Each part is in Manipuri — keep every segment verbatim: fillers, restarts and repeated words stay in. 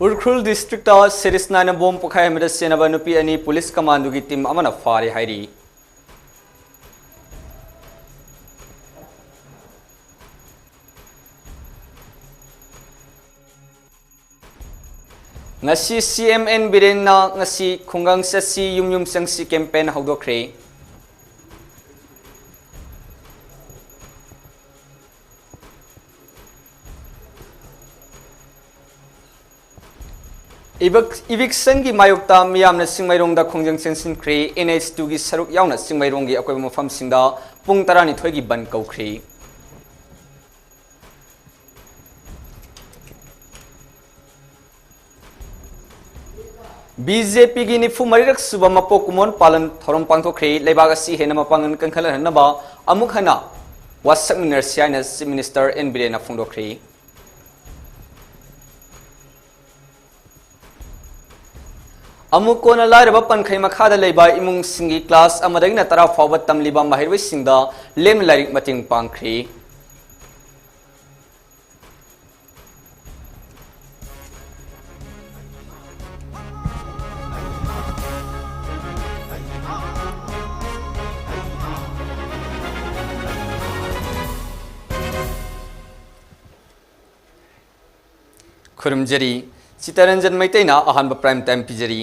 ꯎꯈ꯭ꯔꯨꯜ ꯗꯤꯁꯇ꯭ꯔꯤꯛꯇ ꯁꯦꯔꯤꯁ ꯅꯥꯏꯅ ꯕꯣꯝ ꯄꯣꯈꯥꯏꯍꯟꯕꯗ ꯁꯦꯟꯅꯕ ꯅꯨꯄꯤ ꯑꯅꯤ ꯄꯨꯂꯤꯁ ꯀꯃꯥꯟꯗꯣꯒꯤ ꯇꯤꯝ ꯑꯃꯅ ꯐꯥꯔꯦ ꯍꯥꯏꯔꯤ꯫ ꯉꯁꯤ ꯁꯤ ꯑꯦꯝ ꯑꯦꯟ ꯕꯤꯔꯦꯟꯅ ꯉꯁꯤ ꯈꯨꯡꯒꯪ ꯆꯠꯁꯤ, ꯌꯨꯝ ꯌꯨꯝ ꯆꯪꯁꯤ ꯀꯦꯝꯄꯦꯟ ꯍꯧꯗꯣꯛꯈ꯭ꯔꯦ꯫ ꯏꯚꯤꯛ-, ꯏꯚꯤꯛꯁꯟꯒꯤ ꯃꯥꯌꯣꯛꯇ ꯃꯤꯌꯥꯝꯅ ꯆꯤꯡꯃꯩꯔꯣꯡꯗ ꯈꯣꯡꯖꯪ ꯆꯦꯟꯁꯤꯟꯈ꯭ꯔꯦ꯫ ꯑꯦꯟ ꯑꯩꯆ ꯇꯨꯒꯤ ꯁꯔꯨꯛ ꯌꯥꯎꯅ ꯆꯤꯡꯃꯩꯔꯣꯡꯒꯤ ꯑꯀꯣꯏꯕ ꯃꯐꯝꯁꯤꯡꯗ ꯄꯨꯡ ꯇꯔꯥꯅꯤꯊꯣꯏꯒꯤ ꯕꯟ ꯀꯧꯈ꯭ꯔꯦ꯫ ꯕꯤ ꯖꯦ ꯄꯤꯒꯤ ꯅꯤꯐꯨ ꯃꯔꯤꯔꯛ ꯁꯨꯕ ꯃꯄꯣꯛ ꯀꯨꯝꯑꯣꯟ ꯄꯥꯂꯟ ꯊꯧꯔꯝ ꯄꯥꯡꯊꯣꯛꯈ꯭ꯔꯦ꯫ ꯂꯩꯕꯥꯛ ꯑꯁꯤ ꯍꯦꯟꯅ ꯃꯄꯥꯡꯒꯜ ꯀꯟꯈꯠꯍꯟꯅꯕ ꯑꯃꯨꯛ ꯍꯟꯅ ꯋꯥꯁꯛꯃꯤꯟꯅꯔꯁꯤ ꯍꯥꯏꯅ ꯆꯤꯐ ꯃꯤꯅꯤꯁꯇꯔ ꯑꯦꯟ ꯕꯤꯔꯦꯟꯅ ꯐꯣꯡꯗꯣꯛꯈ꯭ꯔꯦ꯫ ꯑꯃꯨꯛ ꯀꯣꯟꯅ ꯂꯥꯏꯔꯕ ꯄꯟꯈꯩ ꯃꯈꯥꯗ ꯂꯩꯕ ꯏꯃꯨꯡꯁꯤꯡꯒꯤ ꯀ꯭ꯂꯥꯁ ꯑꯃꯗꯒꯤꯅ ꯇꯔꯥ ꯐꯥꯎꯕ ꯇꯝꯂꯤꯕ ꯃꯍꯩꯔꯣꯏꯁꯤꯡꯗ ꯂꯦꯝꯅ ꯂꯥꯏꯔꯤꯛ ꯃꯇꯦꯡ ꯄꯥꯡꯈ꯭ꯔꯤ꯫ ꯈꯨꯔꯨꯝꯖꯔꯤ꯫ ꯆꯤꯇꯔꯟꯖꯟ ꯃꯩꯇꯩꯅ ꯑꯍꯥꯟꯕ ꯄ꯭ꯔꯥꯏꯝ ꯇꯥꯏꯝ ꯄꯤꯖꯔꯤ꯫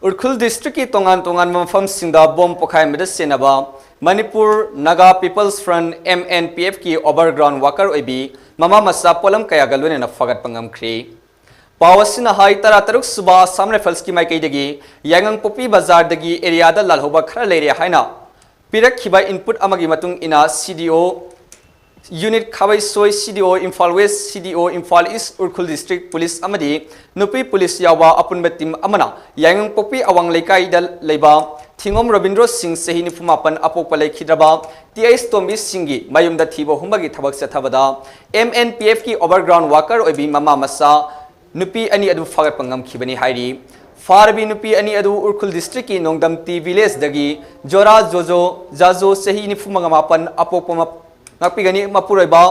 ꯎꯈ꯭ꯔꯨꯜ ꯗꯤꯁꯇ꯭ꯔꯤꯛꯀꯤ ꯇꯣꯉꯥꯟ ꯇꯣꯉꯥꯟꯕ ꯃꯐꯝꯁꯤꯡꯗ ꯕꯣꯝ ꯄꯣꯈꯥꯏꯍꯟꯕꯗ ꯁꯦꯟꯅꯕ Manipur Naga peoples front, M N P ꯑꯦꯐꯀꯤ ꯑꯣꯚꯔꯒ꯭ꯔꯥꯎꯟ ꯋꯥꯀꯔ ꯑꯣꯏꯕꯤ ꯃꯃꯥ ꯃꯆꯥ ꯄꯣꯠꯂꯝ ꯀꯌꯥꯒ ꯂꯣꯏꯅꯅ ꯐꯥꯒꯠꯄ ꯉꯝꯈ꯭ꯔꯤ꯫ ꯄꯥꯎ ꯑꯁꯤꯅ ꯍꯥꯏ, ꯇꯔꯥꯇꯔꯨꯛ ꯁꯨꯕ ꯑꯁꯥꯝ ꯔꯥꯏꯐꯜꯁꯀꯤ ꯃꯥꯏꯀꯩꯗꯒꯤ ꯌꯥꯏꯉꯪꯄꯣꯛꯄꯤ ꯕꯖꯥꯔꯗꯒꯤ ꯑꯦꯔꯤꯌꯥꯗ ꯂꯥꯜꯍꯧꯕ ꯈꯔ ꯂꯩꯔꯦ ꯍꯥꯏꯅ ꯄꯤꯔꯛꯈꯤꯕ ꯏꯟꯄꯨꯠ ꯑꯃꯒꯤ ꯃꯇꯨꯡ ꯏꯟꯅ, ꯁꯤ ꯗꯤ ꯑꯣ ꯌꯨꯅꯤꯠ ꯈꯥꯕꯩꯁꯣꯏ, ꯁꯤ ꯗꯤ ꯑꯣ ꯏꯝꯐꯥꯜ ꯋꯦꯁ, ꯁꯤ ꯗꯤ ꯑꯣ ꯏꯝꯐꯥꯜ ꯏꯁ, ꯎꯈ꯭ꯔꯨꯜ ꯗꯤꯁꯇ꯭ꯔꯤꯛ ꯄꯨꯂꯤꯁ ꯑꯃꯗꯤ ꯅꯨꯄꯤ ꯄꯨꯂꯤꯁ ꯌꯥꯎꯕ ꯑꯄꯨꯟꯕ ꯇꯤꯝ ꯑꯃꯅ ꯌꯥꯏꯉꯪꯄꯣꯛꯄꯤ ꯑꯋꯥꯡ ꯂꯩꯀꯥꯏꯗ ꯂꯩꯕ ꯊꯤꯉꯣꯝ ꯔꯣꯕꯤꯟꯗ꯭ꯔꯣ ꯁꯤꯡ, ꯆꯍꯤ ꯅꯤꯐꯨ ꯃꯥꯄꯟ, ꯑꯄꯣꯛꯄ ꯂꯩꯈꯤꯗ꯭ꯔꯕ ꯇꯤ ꯑꯩꯁ ꯇꯣꯝꯕꯤ ꯁꯤꯡꯒꯤ ꯃꯌꯨꯝꯗ ꯊꯤꯕ ꯍꯨꯝꯕꯒꯤ ꯊꯕꯛ ꯆꯠꯊꯕꯗ, ꯑꯦꯝ ꯑꯦꯟ ꯄꯤ ꯑꯦꯐꯀꯤ ꯑꯣꯚꯔꯒ꯭ꯔꯥꯎꯟ ꯋꯥꯀꯔ ꯑꯣꯏꯕꯤ ꯃꯃꯥ ꯃꯆꯥ ꯅꯨꯄꯤ ꯑꯅꯤ ꯑꯗꯨ ꯐꯥꯒꯠꯄ ꯉꯝꯈꯤꯕꯅꯤ ꯍꯥꯏꯔꯤ꯫ ꯐꯥꯔꯕꯤ ꯅꯨꯄꯤ ꯑꯅꯤ ꯑꯗꯨ ꯎꯈ꯭ꯔꯨꯜ ꯗꯤꯁꯇ꯭ꯔꯤꯛꯀꯤ ꯅꯣꯡꯗꯝꯇꯤ ꯚꯤꯂꯦꯖꯗꯒꯤ ꯖꯣꯔꯥ ꯖꯣꯖꯣ ꯖꯥꯖꯣ, ꯆꯍꯤ ꯅꯤꯐꯨ ꯃꯉꯥ ꯃꯥꯄꯟ, ꯑꯄꯣꯛꯄ ꯃꯞ-, ꯉꯥꯛꯄꯤꯒꯅꯤ, ꯃꯄꯨꯔꯣꯏꯕ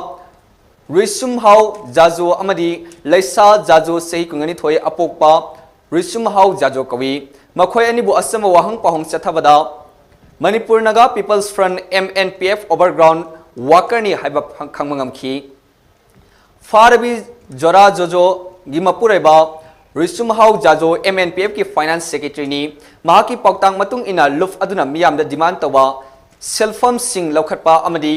ꯔꯨꯏꯁꯨꯝꯍꯥꯎ ꯖꯥꯖꯣ ꯑꯃꯗꯤ ꯂꯩꯁꯥ ꯖꯥꯖꯣ, ꯆꯍꯤ ꯀꯨꯟꯅꯤꯊꯣꯏ, ꯑꯄꯣꯛꯄ ꯔꯨꯏꯁꯨꯝꯍꯥꯎ ꯖꯥꯖꯣ ꯀꯧꯏ꯫ ꯃꯈꯣꯏ ꯑꯅꯤꯕꯨ ꯑꯆꯝꯕ ꯋꯥꯍꯪ ꯄꯥꯎꯍꯪ ꯆꯠꯊꯕꯗ Manipur Naga peoples front, M N P F, overground workerꯅꯤ ꯍꯥꯏꯕ ꯈꯪꯕ ꯉꯝꯈꯤ꯫ ꯐꯥꯔꯕꯤ ꯖꯣꯔꯥ ꯖꯣꯖꯣꯒꯤ ꯃꯄꯨꯔꯣꯏꯕ ꯔꯨꯏꯁꯨꯝꯍꯥꯎ ꯖꯥꯖꯣ M N P Fꯀꯤ finance secretaryꯅꯤ꯫ ꯃꯍꯥꯛꯀꯤ ꯄꯥꯎꯇꯥꯛ ꯃꯇꯨꯡ ꯏꯟꯅ ꯂꯨꯞ ꯑꯗꯨꯅ ꯃꯤꯌꯥꯝꯗ demand ꯇꯧꯕ ꯁꯦꯜꯐꯝꯁꯤꯡ ꯂꯧꯈꯠꯄ ꯑꯃꯗꯤ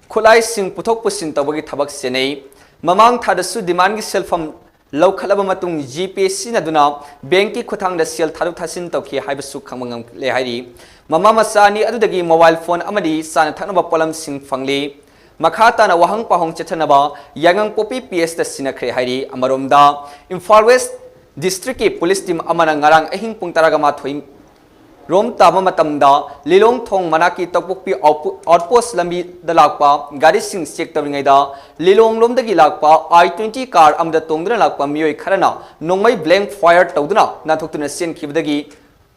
ꯈꯨꯠꯂꯥꯏꯁꯤꯡ ꯄꯨꯊꯣꯛ ꯄꯨꯁꯤꯟ ꯇꯧꯕꯒꯤ ꯊꯕꯛ ꯁꯦꯟꯅꯩ꯫ ꯃꯃꯥꯡ ꯊꯥꯗꯁꯨ demandꯒꯤ ꯁꯦꯜꯐꯝ ꯂꯧꯈꯠꯂꯕ ꯃꯇꯨꯡ GPay ꯁꯤꯖꯤꯟꯅꯗꯨꯅ bankꯀꯤ ꯈꯨꯠꯊꯥꯡꯗ ꯁꯦꯜ ꯊꯥꯗꯣꯛ ꯊꯥꯖꯤꯟ ꯇꯧꯈꯤ ꯍꯥꯏꯕꯁꯨ ꯈꯪꯕ ꯉꯝꯂꯦ ꯍꯥꯏꯔꯤ꯫ ꯃꯃꯥ ꯃꯆꯥ ꯑꯅꯤ ꯑꯗꯨꯗꯒꯤ mobile phone ꯑꯃꯗꯤ ꯆꯥꯅ ꯊꯛꯅꯕ ꯄꯣꯠꯂꯝꯁꯤꯡ ꯐꯪꯂꯤ꯫ ꯃꯈꯥ ꯇꯥꯅ ꯋꯥꯍꯪ ꯄꯥꯎꯍꯪ ꯆꯠꯊꯅꯕ ꯌꯥꯏꯉꯪꯄꯣꯛꯄꯤ PSꯇ ꯁꯤꯟꯅꯈ꯭ꯔꯦ ꯍꯥꯏꯔꯤ꯫ ꯑꯃꯔꯣꯝꯗ, ꯏꯝꯐꯥꯜ West Districtꯀꯤ police team ꯑꯃꯅ ꯉꯔꯥꯡ ꯑꯍꯤꯡ ꯄꯨꯡ ꯇꯔꯥꯒ ꯃꯥꯊꯣꯏ ꯔꯣꯝ ꯇꯥꯕ ꯃꯇꯝꯗ ꯂꯤꯂꯣꯡ ꯊꯣꯡ ꯃꯅꯥꯛꯀꯤ ꯇꯧꯄꯣꯛꯄꯤ outpo-, outpost ꯂꯝꯕꯤꯗ ꯂꯥꯛꯄ ꯒꯥꯔꯤꯁꯤꯡ check ꯇꯧꯔꯤꯉꯩꯗ ꯂꯤꯂꯣꯡ ꯂꯣꯝꯗꯒꯤ ꯂꯥꯛꯄ I twenty car ꯑꯃꯗ ꯇꯣꯡꯗꯨꯅ ꯂꯥꯛꯄ ꯃꯤꯑꯣꯏ ꯈꯔꯅ ꯅꯣꯡꯃꯩ blank fire ꯇꯧꯗꯨꯅ ꯅꯥꯟꯊꯣꯛꯇꯨꯅ ꯆꯦꯟꯈꯤꯕꯗꯒꯤ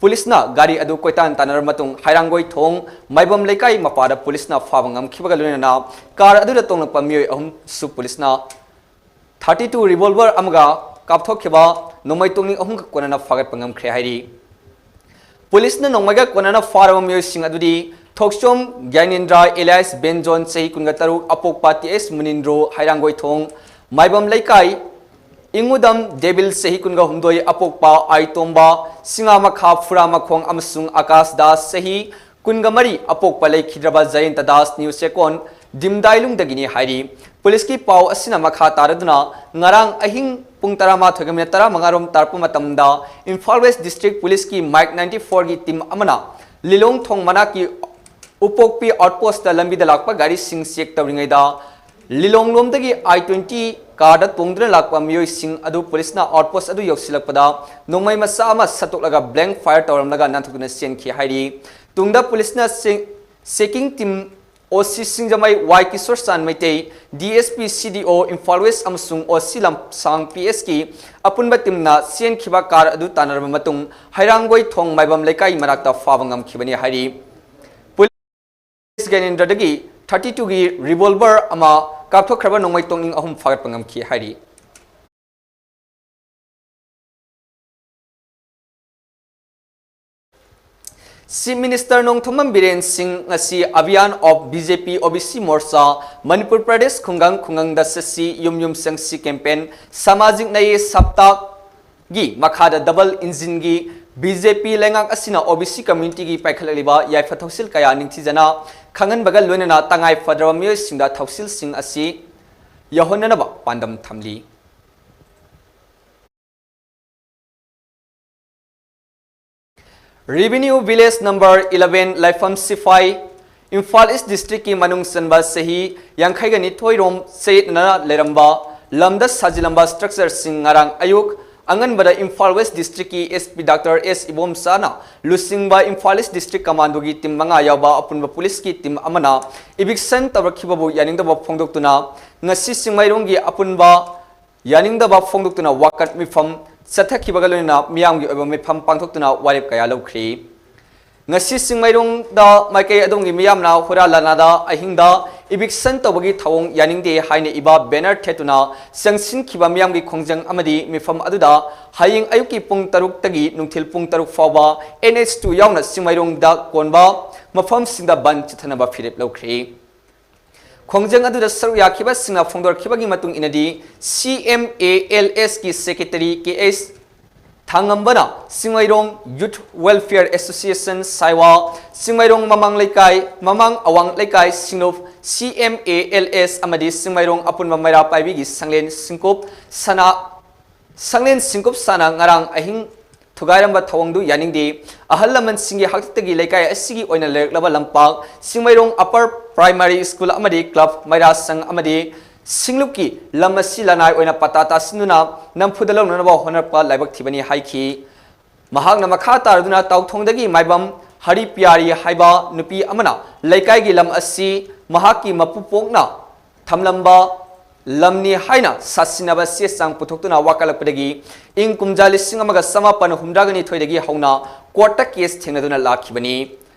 ꯄꯨꯂꯤꯁꯅ ꯒꯥꯔꯤ ꯑꯗꯨ ꯀꯣꯏꯇꯥꯟ ꯇꯥꯟꯅꯔꯕ ꯃꯇꯨꯡ ꯍꯩꯔꯥꯡꯒꯣꯏ ꯊꯣꯡ ꯃꯥꯏꯕꯝ ꯂꯩꯀꯥꯏ ꯃꯄꯥꯗ ꯄꯨꯂꯤꯁꯅ ꯐꯥꯕ ꯉꯝꯈꯤꯕꯒ ꯂꯣꯏꯅꯅ car ꯑꯗꯨꯗ ꯇꯣꯡꯂꯛꯄ ꯃꯤꯑꯣꯏ ꯑꯍꯨꯝꯁꯨ ꯄꯨꯂꯤꯁꯅ thirty two revolver ꯑꯃꯒ ꯀꯥꯞꯊꯣꯛꯈꯤꯕ ꯅꯣꯡꯃꯩ ꯇꯣꯡꯅꯤꯡ ꯑꯍꯨꯝꯒ ꯀꯣꯟꯅꯅ ꯐꯥꯒꯠꯄ ꯉꯝꯈ꯭ꯔꯦ ꯍꯥꯏꯔꯤ꯫ ꯄꯨꯂꯤꯁꯅ ꯅꯣꯡꯃꯩꯒ ꯀꯣꯟꯅꯅ ꯐꯥꯔꯕ ꯃꯤꯑꯣꯏꯁꯤꯡ ꯑꯗꯨꯗꯤ ꯊꯣꯛꯆꯣꯝ ꯒ꯭ꯌꯥꯅꯦꯟꯗ꯭ꯔ alias ꯕꯦꯟꯖꯣꯟ, ꯆꯍꯤ ꯀꯨꯟꯒ ꯇꯔꯨꯛ, ꯑꯄꯣꯛꯄ T S ꯃꯨꯅꯤꯟꯗ꯭ꯔꯣ, ꯍꯩꯔꯥꯡꯒꯣꯏꯊꯣꯡ ꯃꯥꯏꯕꯝ ꯂꯩꯀꯥꯏ, ꯏꯉꯨꯗꯝ ꯗꯦꯕꯤꯜ, ꯆꯍꯤ ꯀꯨꯟꯒ ꯍꯨꯝꯗꯣꯏ, ꯑꯄꯣꯛꯄ ꯑꯥꯏꯇꯣꯝꯕ, ꯁꯤꯡꯉꯥꯃꯈꯥ ꯐꯨꯔꯥꯃꯈꯣꯡ ꯑꯃꯁꯨꯡ ꯑꯀꯥꯁ ꯗꯥꯁ, ꯆꯍꯤ ꯀꯨꯟꯒ ꯃꯔꯤ, ꯑꯄꯣꯛꯄ ꯂꯩꯈꯤꯗ꯭ꯔꯕ ꯖꯌꯟꯇ ꯗꯥꯁ, ꯅ꯭ꯌꯨ ꯆꯦꯀꯣꯟ, ꯗꯤꯝꯗꯥꯏꯂꯨꯡꯗꯒꯤꯅꯤ ꯍꯥꯏꯔꯤ꯫ ꯄꯨꯂꯤꯁꯀꯤ ꯄꯥꯎ ꯑꯁꯤꯅ ꯃꯈꯥ ꯇꯥꯔꯗꯨꯅ ꯉꯔꯥꯡ ꯑꯍꯤꯡ ꯄꯨꯡ ꯇꯔꯥꯃꯥꯊꯣꯏꯒ ꯃꯤꯅꯤꯠ ꯇꯔꯥꯃꯉꯥ ꯔꯣꯝ ꯇꯥꯔꯛꯄ ꯃꯇꯝꯗ ꯏꯝꯐꯥꯜ West District ꯄꯨꯂꯤꯁꯀꯤ Mike ninety fourꯒꯤ team ꯑꯃꯅ ꯂꯤꯂꯣꯡ ꯊꯣꯡ ꯃꯅꯥꯛꯀꯤ ꯎꯄꯣꯛꯄꯤ outpostꯇ ꯂꯝꯕꯤꯗ ꯂꯥꯛꯄ ꯒꯥꯔꯤꯁꯤꯡ check ꯇꯧꯔꯤꯉꯩꯗ ꯂꯤꯂꯣꯡ ꯂꯣꯝꯗꯒꯤ I twenty carꯗ ꯇꯣꯡꯗꯨꯅ ꯂꯥꯛꯄ ꯃꯤꯑꯣꯏꯁꯤꯡ ꯑꯗꯨ ꯄꯨꯂꯤꯁꯅ outpost ꯑꯗꯨ ꯌꯧꯁꯤꯜꯂꯛꯄꯗ ꯅꯣꯡꯃꯩ ꯃꯆꯥ ꯑꯃ ꯁꯠꯇꯣꯛꯂꯒ blank fire ꯇꯧꯔꯝꯂꯒ ꯅꯥꯟꯊꯣꯛꯇꯨꯅ ꯆꯦꯟꯈꯤ ꯍꯥꯏꯔꯤ꯫ ꯇꯨꯡꯗ ꯄꯨꯂꯤꯁꯅ ꯆꯦ-, checking team, OC ꯁꯤꯡꯖꯃꯩ ꯋꯥꯏ ꯀꯤꯁꯣꯔ ꯆꯥꯟ Meitei, DSP, CDO Imphal West ꯑꯃꯁꯨꯡ OC ꯂꯝꯁꯥꯡ PSꯀꯤ ꯑꯄꯨꯟꯕ teamꯅ ꯆꯦꯟꯈꯤꯕ car ꯑꯗꯨ ꯇꯥꯟꯅꯔꯕ ꯃꯇꯨꯡ ꯍꯩꯔꯥꯡꯒꯣꯏ ꯊꯣꯡ ꯃꯥꯏꯕꯝ ꯂꯩꯀꯥꯏ ꯃꯅꯥꯛꯇ ꯐꯥꯕ ꯉꯝꯈꯤꯕꯅꯤ ꯍꯥꯏꯔꯤ꯫ ꯄꯨꯂꯤꯁ ꯒ꯭ꯌꯥꯅꯦꯟꯗ꯭ꯔꯗꯒꯤ thirty twoꯒꯤ revolver ꯑꯃ, ꯀꯥꯞꯊꯣꯛꯈ꯭ꯔꯕ ꯅꯣꯡꯃꯩ ꯇꯣꯛꯅꯤꯡ ꯑꯍꯨꯝ ꯐꯥꯒꯠꯄ ꯉꯝꯈꯤ ꯍꯥꯏꯔꯤ꯫ Chief Minister ꯅꯣꯡꯊꯣꯝꯕꯝ ꯕꯤꯔꯦꯟ ꯁꯤꯡ ꯉꯁꯤ ꯑꯚꯤꯌꯥꯟ ꯑꯣꯐ ꯕꯤ ꯖꯦ ꯄꯤ ꯑꯣ ꯕꯤ ꯁꯤ ꯃꯣꯔꯆꯥ ꯃꯅꯤꯄꯨꯔ ꯄ꯭ꯔꯗꯦꯁ ꯈꯨꯡꯒꯪ ꯈꯨꯡꯒꯪꯗ ꯆꯠꯁꯤ ꯌꯨꯝ ꯌꯨꯝ ꯆꯪꯁꯤ ꯀꯦꯝꯄꯦꯟ ꯁꯃꯥꯖꯤꯛ ꯅꯌꯦ ꯁꯞꯇꯥꯒꯤ ꯃꯈꯥꯗ ꯗꯕꯜ ꯏꯟꯖꯤꯟꯒꯤ ꯕꯤ ꯖꯦ ꯄꯤ ꯂꯩꯉꯥꯛ ꯑꯁꯤꯅ ꯑꯣ ꯕꯤ ꯁꯤ ꯀꯝꯃ꯭ꯌꯨꯅꯤꯇꯤꯒꯤ ꯄꯥꯏꯈꯠꯂꯛꯂꯤꯕ ꯌꯥꯏꯐ ꯊꯧꯁꯤꯜ ꯀꯌꯥ ꯅꯤꯡꯊꯤꯖꯅ ꯈꯪꯍꯟꯕꯒ ꯂꯣꯏꯅꯅ ꯇꯉꯥꯏ ꯐꯗ꯭ꯔꯕ ꯃꯤꯑꯣꯏꯁꯤꯡꯗ ꯊꯧꯁꯤꯜꯁꯤꯡ ꯑꯁꯤ ꯌꯧꯍꯟꯅꯅꯕ ꯄꯥꯟꯗꯝ ꯊꯝꯂꯤ꯫ Revenue Village Number eleven ꯂꯥꯏꯐꯝ ꯁꯤꯐꯥꯏ, ꯏꯝꯐꯥꯜ ꯏꯁ ꯗꯤꯁꯇ꯭ꯔꯤꯛꯀꯤ ꯃꯅꯨꯡ ꯆꯟꯕ ꯆꯍꯤ ꯌꯥꯡꯈꯩꯒ ꯅꯤꯊꯣꯏ ꯔꯣꯝ ꯆꯌꯦꯠꯅꯅ ꯂꯩꯔꯝꯕ ꯂꯝꯗ ꯁꯥꯖꯤꯜꯂꯝꯕ ꯁ꯭ꯇ꯭ꯔꯛꯆꯔꯁꯤꯡ ꯉꯔꯥꯡ ꯑꯌꯨꯛ ꯑꯉꯟꯕꯗ ꯏꯝꯐꯥꯜ ꯋꯦꯁ ꯗꯤꯁꯇ꯭ꯔꯤꯛꯀꯤ ꯑꯦꯁ ꯄꯤ ꯗꯥꯛꯇꯔ ꯑꯦꯁ ꯏꯕꯣꯝꯆꯥꯅ ꯂꯨꯆꯤꯡꯕ ꯏꯝꯐꯥꯜ ꯏꯁ ꯗꯤꯁꯇ꯭ꯔꯤꯛ ꯀꯃꯥꯟꯗꯣꯒꯤ ꯇꯤꯝ ꯃꯉꯥ ꯌꯥꯎꯕ ꯑꯄꯨꯟꯕ ꯄꯨꯂꯤꯁꯀꯤ ꯇꯤꯝ ꯑꯃꯅ ꯏꯚꯤꯛꯁꯟ ꯇꯧꯔꯛꯈꯤꯕꯕꯨ ꯌꯥꯅꯤꯡꯗꯕ ꯐꯣꯡꯗꯣꯛꯇꯨꯅ ꯉꯁꯤ ꯆꯤꯡꯃꯩꯔꯣꯡꯒꯤ ꯑꯄꯨꯟꯕ ꯌꯥꯅꯤꯡꯗꯕ ꯐꯣꯡꯗꯣꯛꯇꯨꯅ ꯋꯥꯀꯠ ꯃꯤꯐꯝ ꯆꯠꯊꯈꯤꯕꯒ ꯂꯣꯏꯅꯅ ꯃꯤꯌꯥꯝꯒꯤ ꯑꯣꯏꯕ ꯃꯤꯐꯝ ꯄꯥꯡꯊꯣꯛꯇꯨꯅ ꯋꯥꯔꯦꯞ ꯀꯌꯥ ꯂꯧꯈ꯭ꯔꯤ꯫ ꯉꯁꯤ ꯆꯤꯡꯃꯩꯔꯣꯡꯗ ꯃꯥꯏꯀꯩ ꯑꯗꯣꯝꯒꯤ ꯃꯤꯌꯥꯝꯅ ꯍꯨꯔꯥ ꯂꯥꯅꯥꯗ ꯑꯍꯤꯡꯗ ꯏꯚꯤꯛꯁꯟ ꯇꯧꯕꯒꯤ ꯊꯧꯑꯣꯡ ꯌꯥꯅꯤꯡꯗꯦ ꯍꯥꯏꯅ ꯏꯕ ꯕꯦꯅꯔ ꯊꯦꯠꯇꯨꯅ ꯆꯪꯁꯤꯟꯈꯤꯕ ꯃꯤꯌꯥꯝꯒꯤ ꯈꯣꯡꯖꯪ ꯑꯃꯗꯤ ꯃꯤꯐꯝ ꯑꯗꯨꯗ ꯍꯌꯦꯡ ꯑꯌꯨꯛꯀꯤ ꯄꯨꯡ ꯇꯔꯨꯛꯇꯒꯤ ꯅꯨꯡꯊꯤꯜ ꯄꯨꯡ ꯇꯔꯨꯛ ꯐꯥꯎꯕ ꯑꯦꯟ ꯑꯩꯆ ꯇꯨ ꯌꯥꯎꯅ ꯆꯤꯡꯃꯩꯔꯣꯡꯗ ꯀꯣꯟꯕ ꯃꯐꯝꯁꯤꯡꯗ ꯕꯟ ꯆꯠꯊꯅꯕ ꯐꯤꯔꯦꯞ ꯂꯧꯈ꯭ꯔꯤ꯫ ꯈꯣꯡꯖꯪ ꯑꯗꯨꯗ ꯁꯔꯨꯛ ꯌꯥꯈꯤꯕꯁꯤꯡꯅ ꯐꯣꯡꯗꯣꯔꯛꯈꯤꯕꯒꯤ ꯃꯇꯨꯡ ꯏꯟꯅꯗꯤ, ꯁꯤ ꯑꯦꯝ ꯑꯦ ꯑꯦꯜ ꯑꯦꯁꯀꯤ ꯁꯦꯀ꯭ꯔꯦꯇꯔꯤ ꯀꯦ ꯑꯩꯆ ꯊꯥꯡꯉꯝꯕꯅ ꯆꯤꯡꯃꯩꯔꯣꯡ ꯌꯨꯊ ꯋꯦꯜꯐꯤꯌꯔ ꯑꯦꯁꯣꯁꯤꯌꯦꯁꯟ ꯁꯥꯏꯋꯥ, ꯆꯤꯡꯃꯩꯔꯣꯡ ꯃꯃꯥꯡ ꯂꯩꯀꯥꯏ, ꯃꯃꯥꯡ ꯑꯋꯥꯡ ꯂꯩꯀꯥꯏ ꯁꯤꯡꯂꯨꯞ, ꯁꯤ ꯑꯦꯝ ꯑꯦ ꯑꯦꯜ ꯑꯦꯁ ꯑꯃꯗꯤ ꯆꯤꯡꯃꯩꯔꯣꯡ ꯑꯄꯨꯟꯕ ꯃꯩꯔꯥ ꯄꯥꯏꯕꯤꯒꯤ ꯁꯪꯂꯦꯟ ꯁꯤꯡꯀꯨꯞ ꯁꯅꯥ ꯁꯪꯂꯦꯟ ꯁꯤꯡꯀꯨꯞ ꯁꯥꯅ ꯉꯔꯥꯡ ꯑꯍꯤꯡ ꯊꯨꯒꯥꯏꯔꯝꯕ ꯊꯧꯑꯣꯡꯗꯨ ꯌꯥꯅꯤꯡꯗꯦ꯫ ꯑꯍꯜ ꯂꯃꯟꯁꯤꯡꯒꯤ ꯍꯥꯛꯇꯛꯇꯒꯤ ꯂꯩꯀꯥꯏ ꯑꯁꯤꯒꯤ ꯑꯣꯏꯅ ꯂꯩꯔꯛꯂꯕ ꯂꯝꯄꯥꯛ, ꯆꯤꯡꯃꯩꯔꯣꯡ ꯑꯄꯔ ꯄ꯭ꯔꯥꯏꯃꯥꯔꯤ ꯁ꯭ꯀꯨꯜ ꯑꯃꯗꯤ ꯀ꯭ꯂꯕ, ꯃꯩꯔꯥ ꯁꯪ ꯑꯃꯗꯤ ꯁꯤꯡꯂꯨꯞꯀꯤ ꯂꯝ ꯑꯁꯤ ꯂꯅꯥꯏ ꯑꯣꯏꯅ ꯄꯇꯥ ꯇꯥꯁꯤꯟꯗꯨꯅ ꯅꯝꯐꯨꯗ ꯂꯧꯅꯅꯕ ꯍꯣꯠꯅꯔꯛꯄ ꯂꯥꯏꯕꯛ ꯊꯤꯕꯅꯤ ꯍꯥꯏꯈꯤ꯫ ꯃꯍꯥꯛꯅ ꯃꯈꯥ ꯇꯥꯔꯗꯨꯅ ꯇꯥꯎꯊꯣꯡꯗꯒꯤ ꯃꯥꯏꯕꯝ ꯍꯔꯤꯄꯤꯌꯥꯔꯤ ꯍꯥꯏꯕ ꯅꯨꯄꯤ ꯑꯃꯅ ꯂꯩꯀꯥꯏꯒꯤ ꯂꯝ ꯑꯁꯤ ꯃꯍꯥꯛꯀꯤ ꯃꯄꯨꯄꯣꯛꯅ ꯊꯝꯂꯝꯕ ꯂꯝꯅꯤ ꯍꯥꯏꯅ ꯁꯥꯁꯤꯟꯅꯕ ꯆꯦ ꯆꯥꯡ ꯄꯨꯊꯣꯛꯇꯨꯅ ꯋꯥꯀꯠꯂꯛꯄꯗꯒꯤ ꯏꯪ ꯀꯨꯝꯖꯥ ꯂꯤꯁꯤꯡ ꯑꯃꯒ ꯆꯃꯥꯄꯟ ꯍꯨꯝꯗ꯭ꯔꯥꯒ ꯅꯤꯊꯣꯏꯗꯒꯤ ꯍꯧꯅ ꯀꯣꯔꯠꯇ ꯀꯦꯁ ꯊꯦꯡꯅꯗꯨꯅ ꯂꯥꯛꯈꯤꯕꯅꯤ꯫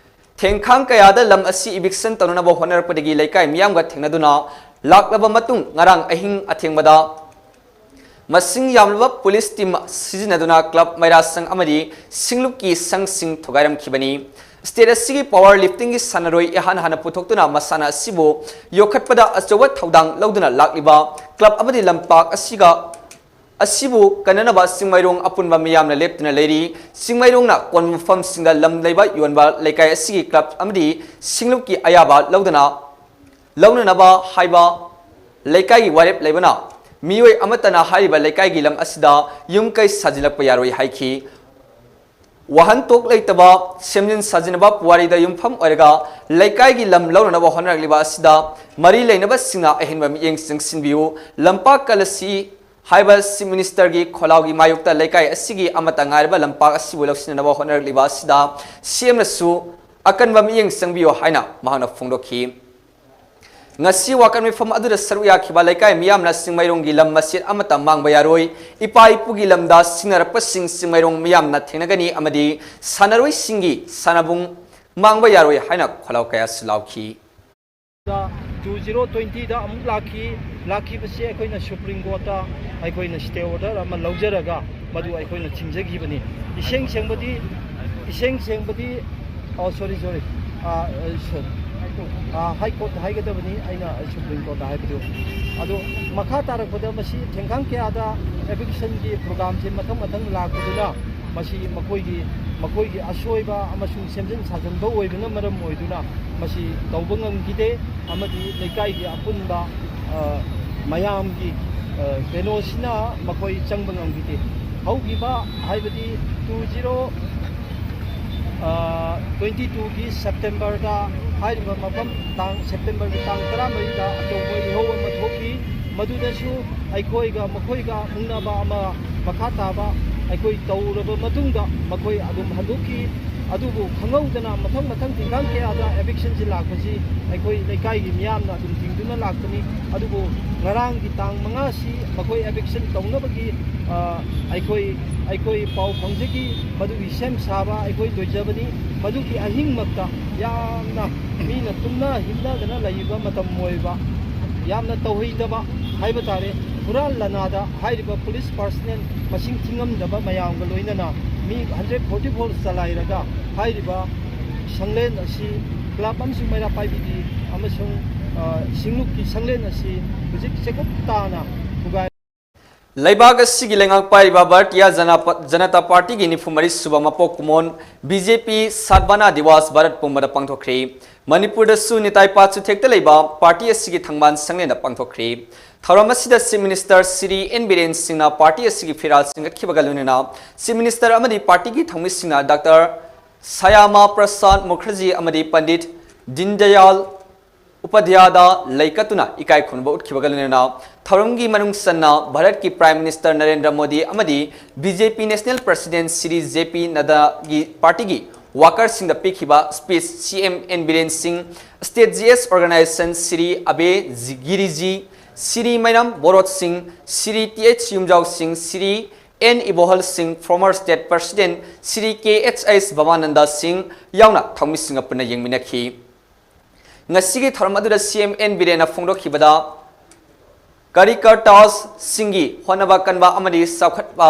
ꯊꯦꯡꯈꯥꯡ ꯀꯌꯥꯗ ꯂꯝ ꯑꯁꯤ ꯏꯚꯤꯛꯁꯟ ꯇꯧꯅꯅꯕ ꯍꯣꯠꯅꯔꯛꯄꯗꯒꯤ ꯂꯩꯀꯥꯏ ꯃꯤꯌꯥꯝꯒ ꯊꯦꯡꯅꯗꯨꯅ ꯂꯥꯛꯂꯕ ꯃꯇꯨꯡ ꯉꯔꯥꯡ ꯑꯍꯤꯡ ꯑꯊꯦꯡꯕꯗ ꯃꯁꯤꯡ ꯌꯥꯝꯂꯕ ꯄꯨꯂꯤꯁ ꯇꯤꯝ ꯁꯤꯖꯤꯟꯅꯗꯨꯅ ꯀ꯭ꯂꯕ, ꯃꯩꯔꯥ ꯁꯪ ꯑꯃꯗꯤ ꯁꯤꯡꯂꯨꯞꯀꯤ ꯁꯪꯁꯤꯡ ꯊꯨꯒꯥꯏꯔꯝꯈꯤꯕꯅꯤ꯫ ꯁ꯭ꯇꯦꯠ ꯑꯁꯤꯒꯤ ꯄꯋꯥꯔ ꯂꯤꯐꯇꯤꯡꯒꯤ ꯁꯥꯟꯅꯔꯣꯏ ꯏꯍꯥꯟ ꯍꯥꯟꯅ ꯄꯨꯊꯣꯛꯇꯨꯅ ꯃꯁꯥꯟꯅ ꯑꯁꯤꯕꯨ ꯌꯣꯛꯈꯠꯄꯗ ꯑꯆꯧꯕ ꯊꯧꯗꯥꯡ ꯂꯧꯗꯨꯅ ꯂꯥꯛꯂꯤꯕ ꯀ꯭ꯂꯕ ꯑꯃꯗꯤ ꯂꯝꯄꯥꯛ ꯑꯁꯤꯒ, ꯑꯁꯤꯕꯨ ꯀꯟꯅꯅꯕ ꯆꯤꯡꯃꯩꯔꯣꯡ ꯑꯄꯨꯟꯕ ꯃꯤꯌꯥꯝꯅ ꯂꯦꯞꯇꯨꯅ ꯂꯩꯔꯤ꯫ ꯆꯤꯡꯃꯩꯔꯣꯡꯅ ꯀꯣꯟꯕ ꯃꯐꯝꯁꯤꯡꯗ ꯂꯝ ꯂꯩꯕ ꯌꯣꯟꯕ ꯂꯩꯀꯥꯏ ꯑꯁꯤꯒꯤ ꯀ꯭ꯂꯕ ꯑꯃꯗꯤ ꯁꯤꯡꯂꯨꯞꯀꯤ ꯑꯌꯥꯕ ꯂꯧꯗꯨꯅ ꯂꯧꯅꯅꯕ ꯍꯥꯏꯕ ꯂꯩꯀꯥꯏꯒꯤ ꯋꯥꯔꯦꯞ ꯂꯩꯕꯅ ꯃꯤꯑꯣꯏ ꯑꯃꯠꯇꯅ ꯍꯥꯏꯔꯤꯕ ꯂꯩꯀꯥꯏꯒꯤ ꯂꯝ ꯑꯁꯤꯗ ꯌꯨꯝ ꯀꯩ ꯁꯥꯖꯤꯜꯂꯛꯄ ꯌꯥꯔꯣꯏ ꯍꯥꯏꯈꯤ꯫ ꯋꯥꯍꯟꯊꯣꯛ ꯂꯩꯇꯕ ꯁꯦꯝꯖꯤꯟ ꯁꯥꯖꯤꯟꯅꯕ ꯄꯨꯋꯥꯔꯤꯗ ꯌꯨꯝꯐꯝ ꯑꯣꯏꯔꯒ ꯂꯩꯀꯥꯏꯒꯤ ꯂꯝ ꯂꯧꯅꯅꯕ ꯍꯣꯠꯅꯔꯛꯂꯤꯕ ꯑꯁꯤꯗ ꯃꯔꯤ ꯂꯩꯅꯕꯁꯤꯡꯅ ꯑꯍꯦꯟꯕ ꯃꯤꯠꯌꯦꯡ ꯆꯪꯁꯤꯟꯕꯤꯌꯨ꯫ ꯂꯝꯄꯥꯛ ꯀꯂꯁꯤ ꯍꯥꯏꯕ ꯆꯤꯐ ꯃꯤꯅꯤꯁꯇꯔꯒꯤ ꯈꯣꯜꯂꯥꯎꯒꯤ ꯃꯥꯌꯣꯛꯇ ꯂꯩꯀꯥꯏ ꯑꯁꯤꯒꯤ ꯑꯃꯠꯇ ꯉꯥꯏꯔꯕ ꯂꯝꯄꯥꯛ ꯑꯁꯤꯕꯨ ꯂꯧꯁꯤꯟꯅꯅꯕ ꯍꯣꯠꯅꯔꯛꯂꯤꯕ ꯑꯁꯤꯗ ꯁꯤ ꯑꯦꯝꯅꯁꯨ ꯑꯀꯟꯕ ꯃꯤꯠꯌꯦꯡ ꯆꯪꯕꯤꯌꯨ ꯍꯥꯏꯅ ꯃꯍꯥꯛꯅ ꯐꯣꯡꯗꯣꯛꯈꯤ꯫ ꯉꯁꯤ ꯋꯥꯀꯠ ꯃꯤꯐꯝ ꯑꯗꯨꯗ ꯁꯔꯨꯛ ꯌꯥꯈꯤꯕ ꯂꯩꯀꯥꯏ ꯃꯤꯌꯥꯝꯅ ꯆꯤꯡꯃꯩꯔꯣꯡꯒꯤ ꯂꯝ ꯃꯆꯦꯠ ꯑꯃꯠꯇ ꯃꯥꯡꯕ ꯌꯥꯔꯣꯏ, ꯏꯄꯥ ꯏꯄꯨꯒꯤ ꯂꯝꯗ ꯁꯤꯡꯅꯔꯛꯄꯁꯤꯡ ꯆꯤꯡꯃꯩꯔꯣꯡ ꯃꯤꯌꯥꯝꯅ ꯊꯦꯡꯅꯒꯅꯤ ꯑꯃꯗꯤ ꯁꯥꯟꯅꯔꯣꯏꯁꯤꯡꯒꯤ ꯁꯥꯟꯅꯕꯨꯡ ꯃꯥꯡꯕ ꯌꯥꯔꯣꯏ ꯍꯥꯏꯅ ꯈꯣꯜꯂꯥꯎ ꯀꯌꯥꯁꯨ ꯂꯥꯎꯈꯤ꯫ ꯇꯨ ꯖꯤꯔꯣ ꯇ꯭ꯋꯦꯟꯇꯤꯗ ꯑꯃꯨꯛ ꯂꯥꯛꯈꯤ꯫ ꯂꯥꯛꯈꯤꯕꯁꯤ ꯑꯩꯈꯣꯏꯅ ꯁꯨꯄ꯭ꯔꯤꯝ ꯀꯣꯔꯠꯇ ꯑꯩꯈꯣꯏꯅ ꯁ꯭ꯇꯦ ꯑꯣꯔꯗꯔ ꯑꯃ ꯂꯧꯖꯔꯒ ꯃꯗꯨ ꯑꯩꯈꯣꯏꯅ ꯊꯤꯡꯖꯈꯤꯕꯅꯤ꯫ ꯏꯁꯦꯡ ꯁꯦꯡꯕꯗꯤ, ꯏꯁꯦꯡ ꯁꯦꯡꯕꯗꯤ, ꯑꯣ, ꯁꯣꯔꯤ, ꯁꯣꯔꯤ, ꯍꯥꯏ ꯀꯣꯔꯠ ꯍꯥꯏꯒꯗꯕꯅꯤ, ꯑꯩꯅ ꯁꯨꯄ꯭ꯔꯤꯝ ꯀꯣꯔꯠꯇ ꯍꯥꯏꯕꯗꯨ꯫ ꯑꯗꯣ ꯃꯈꯥ ꯇꯥꯔꯛꯄꯗ ꯃꯁꯤ ꯊꯦꯡꯈꯥꯡ ꯀꯌꯥꯗ ꯑꯦꯚꯤꯛꯁꯟꯒꯤ ꯄ꯭ꯔꯣꯒ꯭ꯔꯥꯝꯁꯤ ꯃꯊꯪ ꯃꯊꯪ ꯂꯥꯛꯄꯗꯨꯅ ꯃꯁꯤ ꯃꯈꯣꯏꯒꯤ, ꯃꯈꯣꯏꯒꯤ ꯑꯁꯣꯏꯕ ꯑꯃꯁꯨꯡ ꯁꯦꯝꯖꯤꯟ ꯁꯥꯖꯤꯟꯕ ꯑꯣꯏꯕꯅ ꯃꯔꯝ ꯑꯣꯏꯗꯨꯅ ꯃꯁꯤ ꯇꯧꯕ ꯉꯝꯈꯤꯗꯦ꯫ ꯑꯃꯗꯤ ꯂꯩꯀꯥꯏꯒꯤ ꯑꯄꯨꯟꯕ, ꯑ, ꯃꯌꯥꯝꯒꯤ, ꯑ, ꯀꯩꯅꯣꯁꯤꯅ ꯃꯈꯣꯏ ꯆꯪꯕ ꯉꯝꯈꯤꯗꯦ꯫ ꯍꯧꯈꯤꯕ, ꯍꯥꯏꯕꯗꯤ ꯇꯨ ꯖꯤꯔꯣ, ꯑ, ꯇ꯭ꯋꯦꯟꯇꯤ ꯇꯨꯒꯤ ꯁꯦꯞꯇꯦꯝꯕꯔꯗ ꯍꯥꯏꯔꯤꯕ ꯃꯐꯝ, ꯇꯥꯡ, ꯁꯦꯞꯇꯦꯝꯕꯔꯒꯤ ꯇꯥꯡ ꯇꯔꯥꯃꯔꯤꯗ ꯑꯆꯧꯕ ꯏꯍꯧ ꯑꯃ ꯊꯣꯛꯈꯤ꯫ ꯃꯗꯨꯗꯁꯨ ꯑꯩꯈꯣꯏꯒ ꯃꯈꯣꯏꯒ ꯃꯨꯛꯅꯕ ꯑꯃ ꯃꯈꯥ ꯇꯥꯕ ꯑꯩꯈꯣꯏ ꯇꯧꯔꯕ ꯃꯇꯨꯡꯗ ꯃꯈꯣꯏ ꯑꯗꯨꯝ ꯍꯟꯗꯣꯛꯈꯤ꯫ ꯑꯗꯨꯕꯨ ꯈꯪꯍꯧꯗꯅ ꯃꯊꯪ ꯃꯊꯪ ꯊꯤꯡꯒꯥꯡ ꯀꯌꯥꯗ ꯑꯦꯚꯤꯛꯁꯟꯁꯤ ꯂꯥꯛꯄꯁꯤ ꯑꯩꯈꯣꯏ ꯂꯩꯀꯥꯏꯒꯤ ꯃꯤꯌꯥꯝꯅ ꯑꯗꯨꯝ ꯊꯤꯡꯗꯨꯅ ꯂꯥꯛꯄꯅꯤ꯫ ꯑꯗꯨꯕꯨ ꯉꯔꯥꯡꯒꯤ ꯇꯥꯡ ꯃꯉꯥꯁꯤ ꯃꯈꯣꯏ ꯑꯦꯚꯤꯛꯁꯟ ꯇꯧꯅꯕꯒꯤ, ꯑ, ꯑꯩꯈꯣꯏ, ꯑꯩꯈꯣꯏ ꯄꯥꯎ ꯐꯪꯖꯈꯤ꯫ ꯃꯗꯨꯒꯤ ꯁꯦꯝ ꯁꯥꯕ ꯑꯩꯈꯣꯏ ꯂꯣꯏꯖꯕꯅꯤ꯫ ꯃꯗꯨꯒꯤ ꯑꯍꯤꯡꯃꯛꯇ ꯌꯥꯝꯅ ꯃꯤꯅ ꯇꯨꯝꯅ ꯍꯤꯞꯅꯗꯅ ꯂꯩꯕ ꯃꯇꯝ ꯑꯣꯏꯕ, ꯌꯥꯝꯅ ꯇꯧꯍꯩꯗꯕ ꯍꯥꯏꯕ ꯇꯥꯔꯦ, ꯍꯨꯔꯥꯟ ꯂꯅꯥꯗ ꯍꯥꯏꯔꯤꯕ ꯄꯨꯂꯤꯁ ꯄꯥꯔꯁꯅꯦꯜ ꯃꯁꯤꯡ ꯊꯤꯉꯝꯗꯕ ꯃꯌꯥꯝꯒ ꯂꯣꯏꯅꯅ ꯃꯤ ꯍꯟꯗ꯭ꯔꯦꯠ ꯐꯣꯔꯇꯤ ꯐꯣꯔ ꯆꯂꯥꯏꯔꯒ ꯍꯥꯏꯔꯤꯕ ꯁꯪꯂꯦꯟ ꯑꯁꯤ ꯀ꯭ꯂꯕ ꯑꯃꯁꯨꯡ ꯃꯩꯔꯥ ꯄꯥꯏꯕꯤꯒꯤ ꯑꯃꯁꯨꯡ, ꯑ, ꯁꯤꯡꯂꯨꯞꯀꯤ ꯁꯪꯂꯦꯟ ꯑꯁꯤ ꯍꯧꯖꯤꯛ ꯆꯦꯀꯞ ꯇꯥꯅ ꯊꯨꯒꯥꯏ꯫ ꯂꯩꯕꯥꯛ ꯑꯁꯤꯒꯤ ꯂꯩꯉꯥꯛ ꯄꯥꯏꯔꯤꯕ ꯚꯥꯔꯇꯤꯌ ꯖꯅꯥꯄ-, ꯖꯅꯇꯥ ꯄꯥꯔꯇꯤꯒꯤ ꯅꯤꯐꯨ ꯃꯔꯤ ꯁꯨꯕ ꯃꯄꯣꯛ ꯀꯨꯝꯑꯣꯟ ꯕꯤ ꯖꯦ ꯄꯤ ꯁꯥꯗꯚꯥꯅꯥ ꯗꯤꯋꯥꯁ ꯚꯥꯔꯠ ꯄꯨꯝꯕꯗ ꯄꯥꯡꯊꯣꯛꯈ꯭ꯔꯦ꯫ ꯃꯅꯤꯄꯨꯔꯗꯁꯨ ꯅꯤꯇꯥꯏ ꯄꯥꯠ ꯆꯨꯊꯦꯛꯇ ꯂꯩꯕ ꯄꯥꯔꯇꯤ ꯑꯁꯤꯒꯤ ꯊꯪꯕꯥꯟ ꯁꯪꯂꯦꯟꯗ ꯄꯥꯡꯊꯣꯛꯈ꯭ꯔꯦ꯫ ꯊꯧꯔꯝ ꯑꯁꯤꯗ chief minister Shri N Biren ꯁꯤꯡꯅ ꯄꯥꯔꯇꯤ ꯑꯁꯤꯒꯤ ꯐꯤꯔꯥꯜ ꯆꯤꯡꯈꯠꯈꯤꯕꯒ ꯂꯣꯏꯅꯅ ꯆꯤꯐ ꯃꯤꯅꯤꯁꯇꯔ ꯑꯃꯗꯤ ꯄꯥꯔꯇꯤꯒꯤ ꯊꯧꯃꯤꯁꯤꯡꯅ ꯗꯥꯛꯇꯔ ꯁ꯭ꯌꯥꯃꯥ ꯄ꯭ꯔꯁꯥꯗ ꯃꯨꯈꯔꯖꯤ ꯑꯃꯗꯤ ꯄꯟꯗꯤꯠ ꯗꯤꯟꯗꯌꯥꯜ ꯎꯄꯥꯙ꯭ꯌꯥꯌꯗ ꯂꯩꯀꯠꯇꯨꯅ ꯏꯀꯥꯏ ꯈꯨꯝꯅꯕ ꯎꯠꯈꯤꯕꯒ ꯂꯣꯏꯅꯅ ꯊꯧꯔꯝꯒꯤ ꯃꯅꯨꯡ ꯆꯟꯅ ꯚꯥꯔꯠꯀꯤ ꯄ꯭ꯔꯥꯏꯝ ꯃꯤꯅꯤꯁꯇꯔ ꯅꯔꯦꯟꯗ꯭ꯔ ꯃꯣꯗꯤ ꯑꯃꯗꯤ ꯕꯤ ꯖꯦ ꯄꯤ ꯅꯦꯁꯅꯦꯜ ꯄ꯭ꯔꯁꯤꯗꯦꯟ ꯁ꯭ꯔꯤ ꯖꯦ ꯄꯤ ꯅꯗ꯭ꯗꯥꯒꯤ ꯄꯥꯔꯇꯤꯒꯤ ꯋꯥꯀꯔꯁꯤꯡꯗ ꯄꯤꯈꯤꯕ ꯁ꯭ꯄꯤꯆ, ꯁꯤ ꯑꯦꯝ ꯑꯦꯟ ꯕꯤꯔꯦꯟ ꯁꯤꯡ, ꯁ꯭ꯇꯦꯠ ꯖꯤ ꯑꯦꯁ ꯑꯣꯔꯒꯅꯥꯏꯖꯦꯁꯟ ꯁ꯭ꯔꯤ ꯑꯕꯦ ꯒꯤꯔꯤꯖꯤ, ꯁ꯭ꯔꯤ ꯃꯩꯔꯥꯝ ꯕꯣꯔꯣꯠ ꯁꯤꯡ, ꯁ꯭ꯔꯤ ꯇꯤ ꯑꯩꯆ ꯌꯨꯝꯖꯥꯎ ꯁꯤꯡ, ꯁ꯭ꯔꯤ ꯑꯦꯟ ꯏꯕꯣꯍꯜ ꯁꯤꯡ, ꯐꯣꯔꯃꯔ ꯁ꯭ꯇꯦꯠ ꯄ꯭ꯔꯁꯤꯗꯦꯟ ꯁ꯭ꯔꯤ ꯀꯦ ꯑꯩꯆ ꯑꯩꯆ ꯚꯕꯥꯅꯟꯗ ꯁꯤꯡ ꯌꯥꯎꯅ ꯊꯧꯃꯤꯁꯤꯡꯒ ꯄꯨꯟꯅ ꯌꯦꯡꯃꯤꯟꯅꯈꯤ꯫ ꯉꯁꯤꯒꯤ ꯊꯧꯔꯝ ꯑꯗꯨꯗ ꯁꯤ ꯑꯦꯝ ꯑꯦꯟ ꯕꯤꯔꯦꯟꯅ ꯐꯣꯡꯗꯣꯛꯈꯤꯕꯗ, ꯀꯥꯔꯤꯀꯔꯇꯥꯁꯁꯤꯡꯒꯤ ꯍꯣꯠꯅꯕ ꯀꯟꯕ ꯑꯃꯗꯤ ꯆꯥꯎꯈꯠꯄ,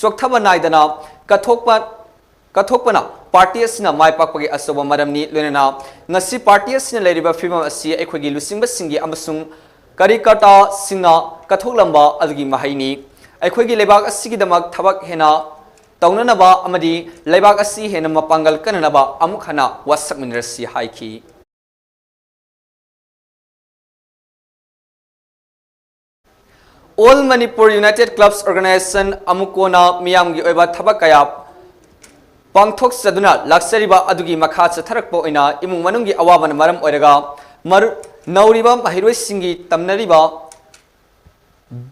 ꯆꯣꯛꯊꯕ ꯅꯥꯏꯗꯅ ꯀꯠꯊꯣꯛꯄ, ꯀꯠꯊꯣꯛꯄꯅ ꯄꯥꯔꯇꯤ ꯑꯁꯤꯅ ꯃꯥꯏ ꯄꯥꯛꯄꯒꯤ ꯑꯆꯧꯕ ꯃꯔꯝꯅꯤ꯫ ꯂꯣꯏꯅꯅ ꯉꯁꯤ ꯄꯥꯔꯇꯤ ꯑꯁꯤꯅ ꯂꯩꯔꯤꯕ ꯐꯤꯕꯝ ꯑꯁꯤ ꯑꯩꯈꯣꯏꯒꯤ ꯂꯨꯆꯤꯡꯕꯁꯤꯡꯒꯤ ꯑꯃꯁꯨꯡ ꯀꯥꯔꯤꯀꯔꯇꯥꯁꯤꯡꯅ ꯀꯠꯊꯣꯛꯂꯝꯕ ꯑꯗꯨꯒꯤ ꯃꯍꯩꯅꯤ꯫ ꯑꯩꯈꯣꯏꯒꯤ ꯂꯩꯕꯥꯛ ꯑꯁꯤꯒꯤꯗꯃꯛ ꯊꯕꯛ ꯍꯦꯟꯅ ꯇꯧꯅꯅꯕ ꯑꯃꯗꯤ ꯂꯩꯕꯥꯛ ꯑꯁꯤ ꯍꯦꯟꯅ ꯃꯄꯥꯡꯒꯜ ꯀꯟꯅꯅꯕ ꯑꯃꯨꯛ ꯍꯟꯅ ꯋꯥꯁꯛꯃꯤꯟꯅꯔꯁꯤ ꯍꯥꯏꯈꯤ꯫ All Manipur United Clubs Organization, ꯑꯃꯨꯀꯣꯅ ꯃꯤꯌꯥꯝꯒꯤ ꯑꯣꯏꯕ ꯊꯕꯛ ꯀꯌꯥ ꯄꯥꯡꯊꯣꯛꯆꯗꯨꯅ ꯂꯥꯛꯆꯔꯤꯕ ꯑꯗꯨꯒꯤ ꯃꯈꯥ ꯆꯠꯊꯔꯛꯄ ꯑꯣꯏꯅ ꯏꯃꯨꯡ ꯃꯅꯨꯡꯒꯤ ꯑꯋꯥꯕꯅ ꯃꯔꯝ ꯑꯣꯏꯔꯒ ꯃꯔꯨ-, ꯅꯧꯔꯤꯕ ꯃꯍꯩꯔꯣꯏꯁꯤꯡꯒꯤ ꯇꯝꯅꯔꯤꯕ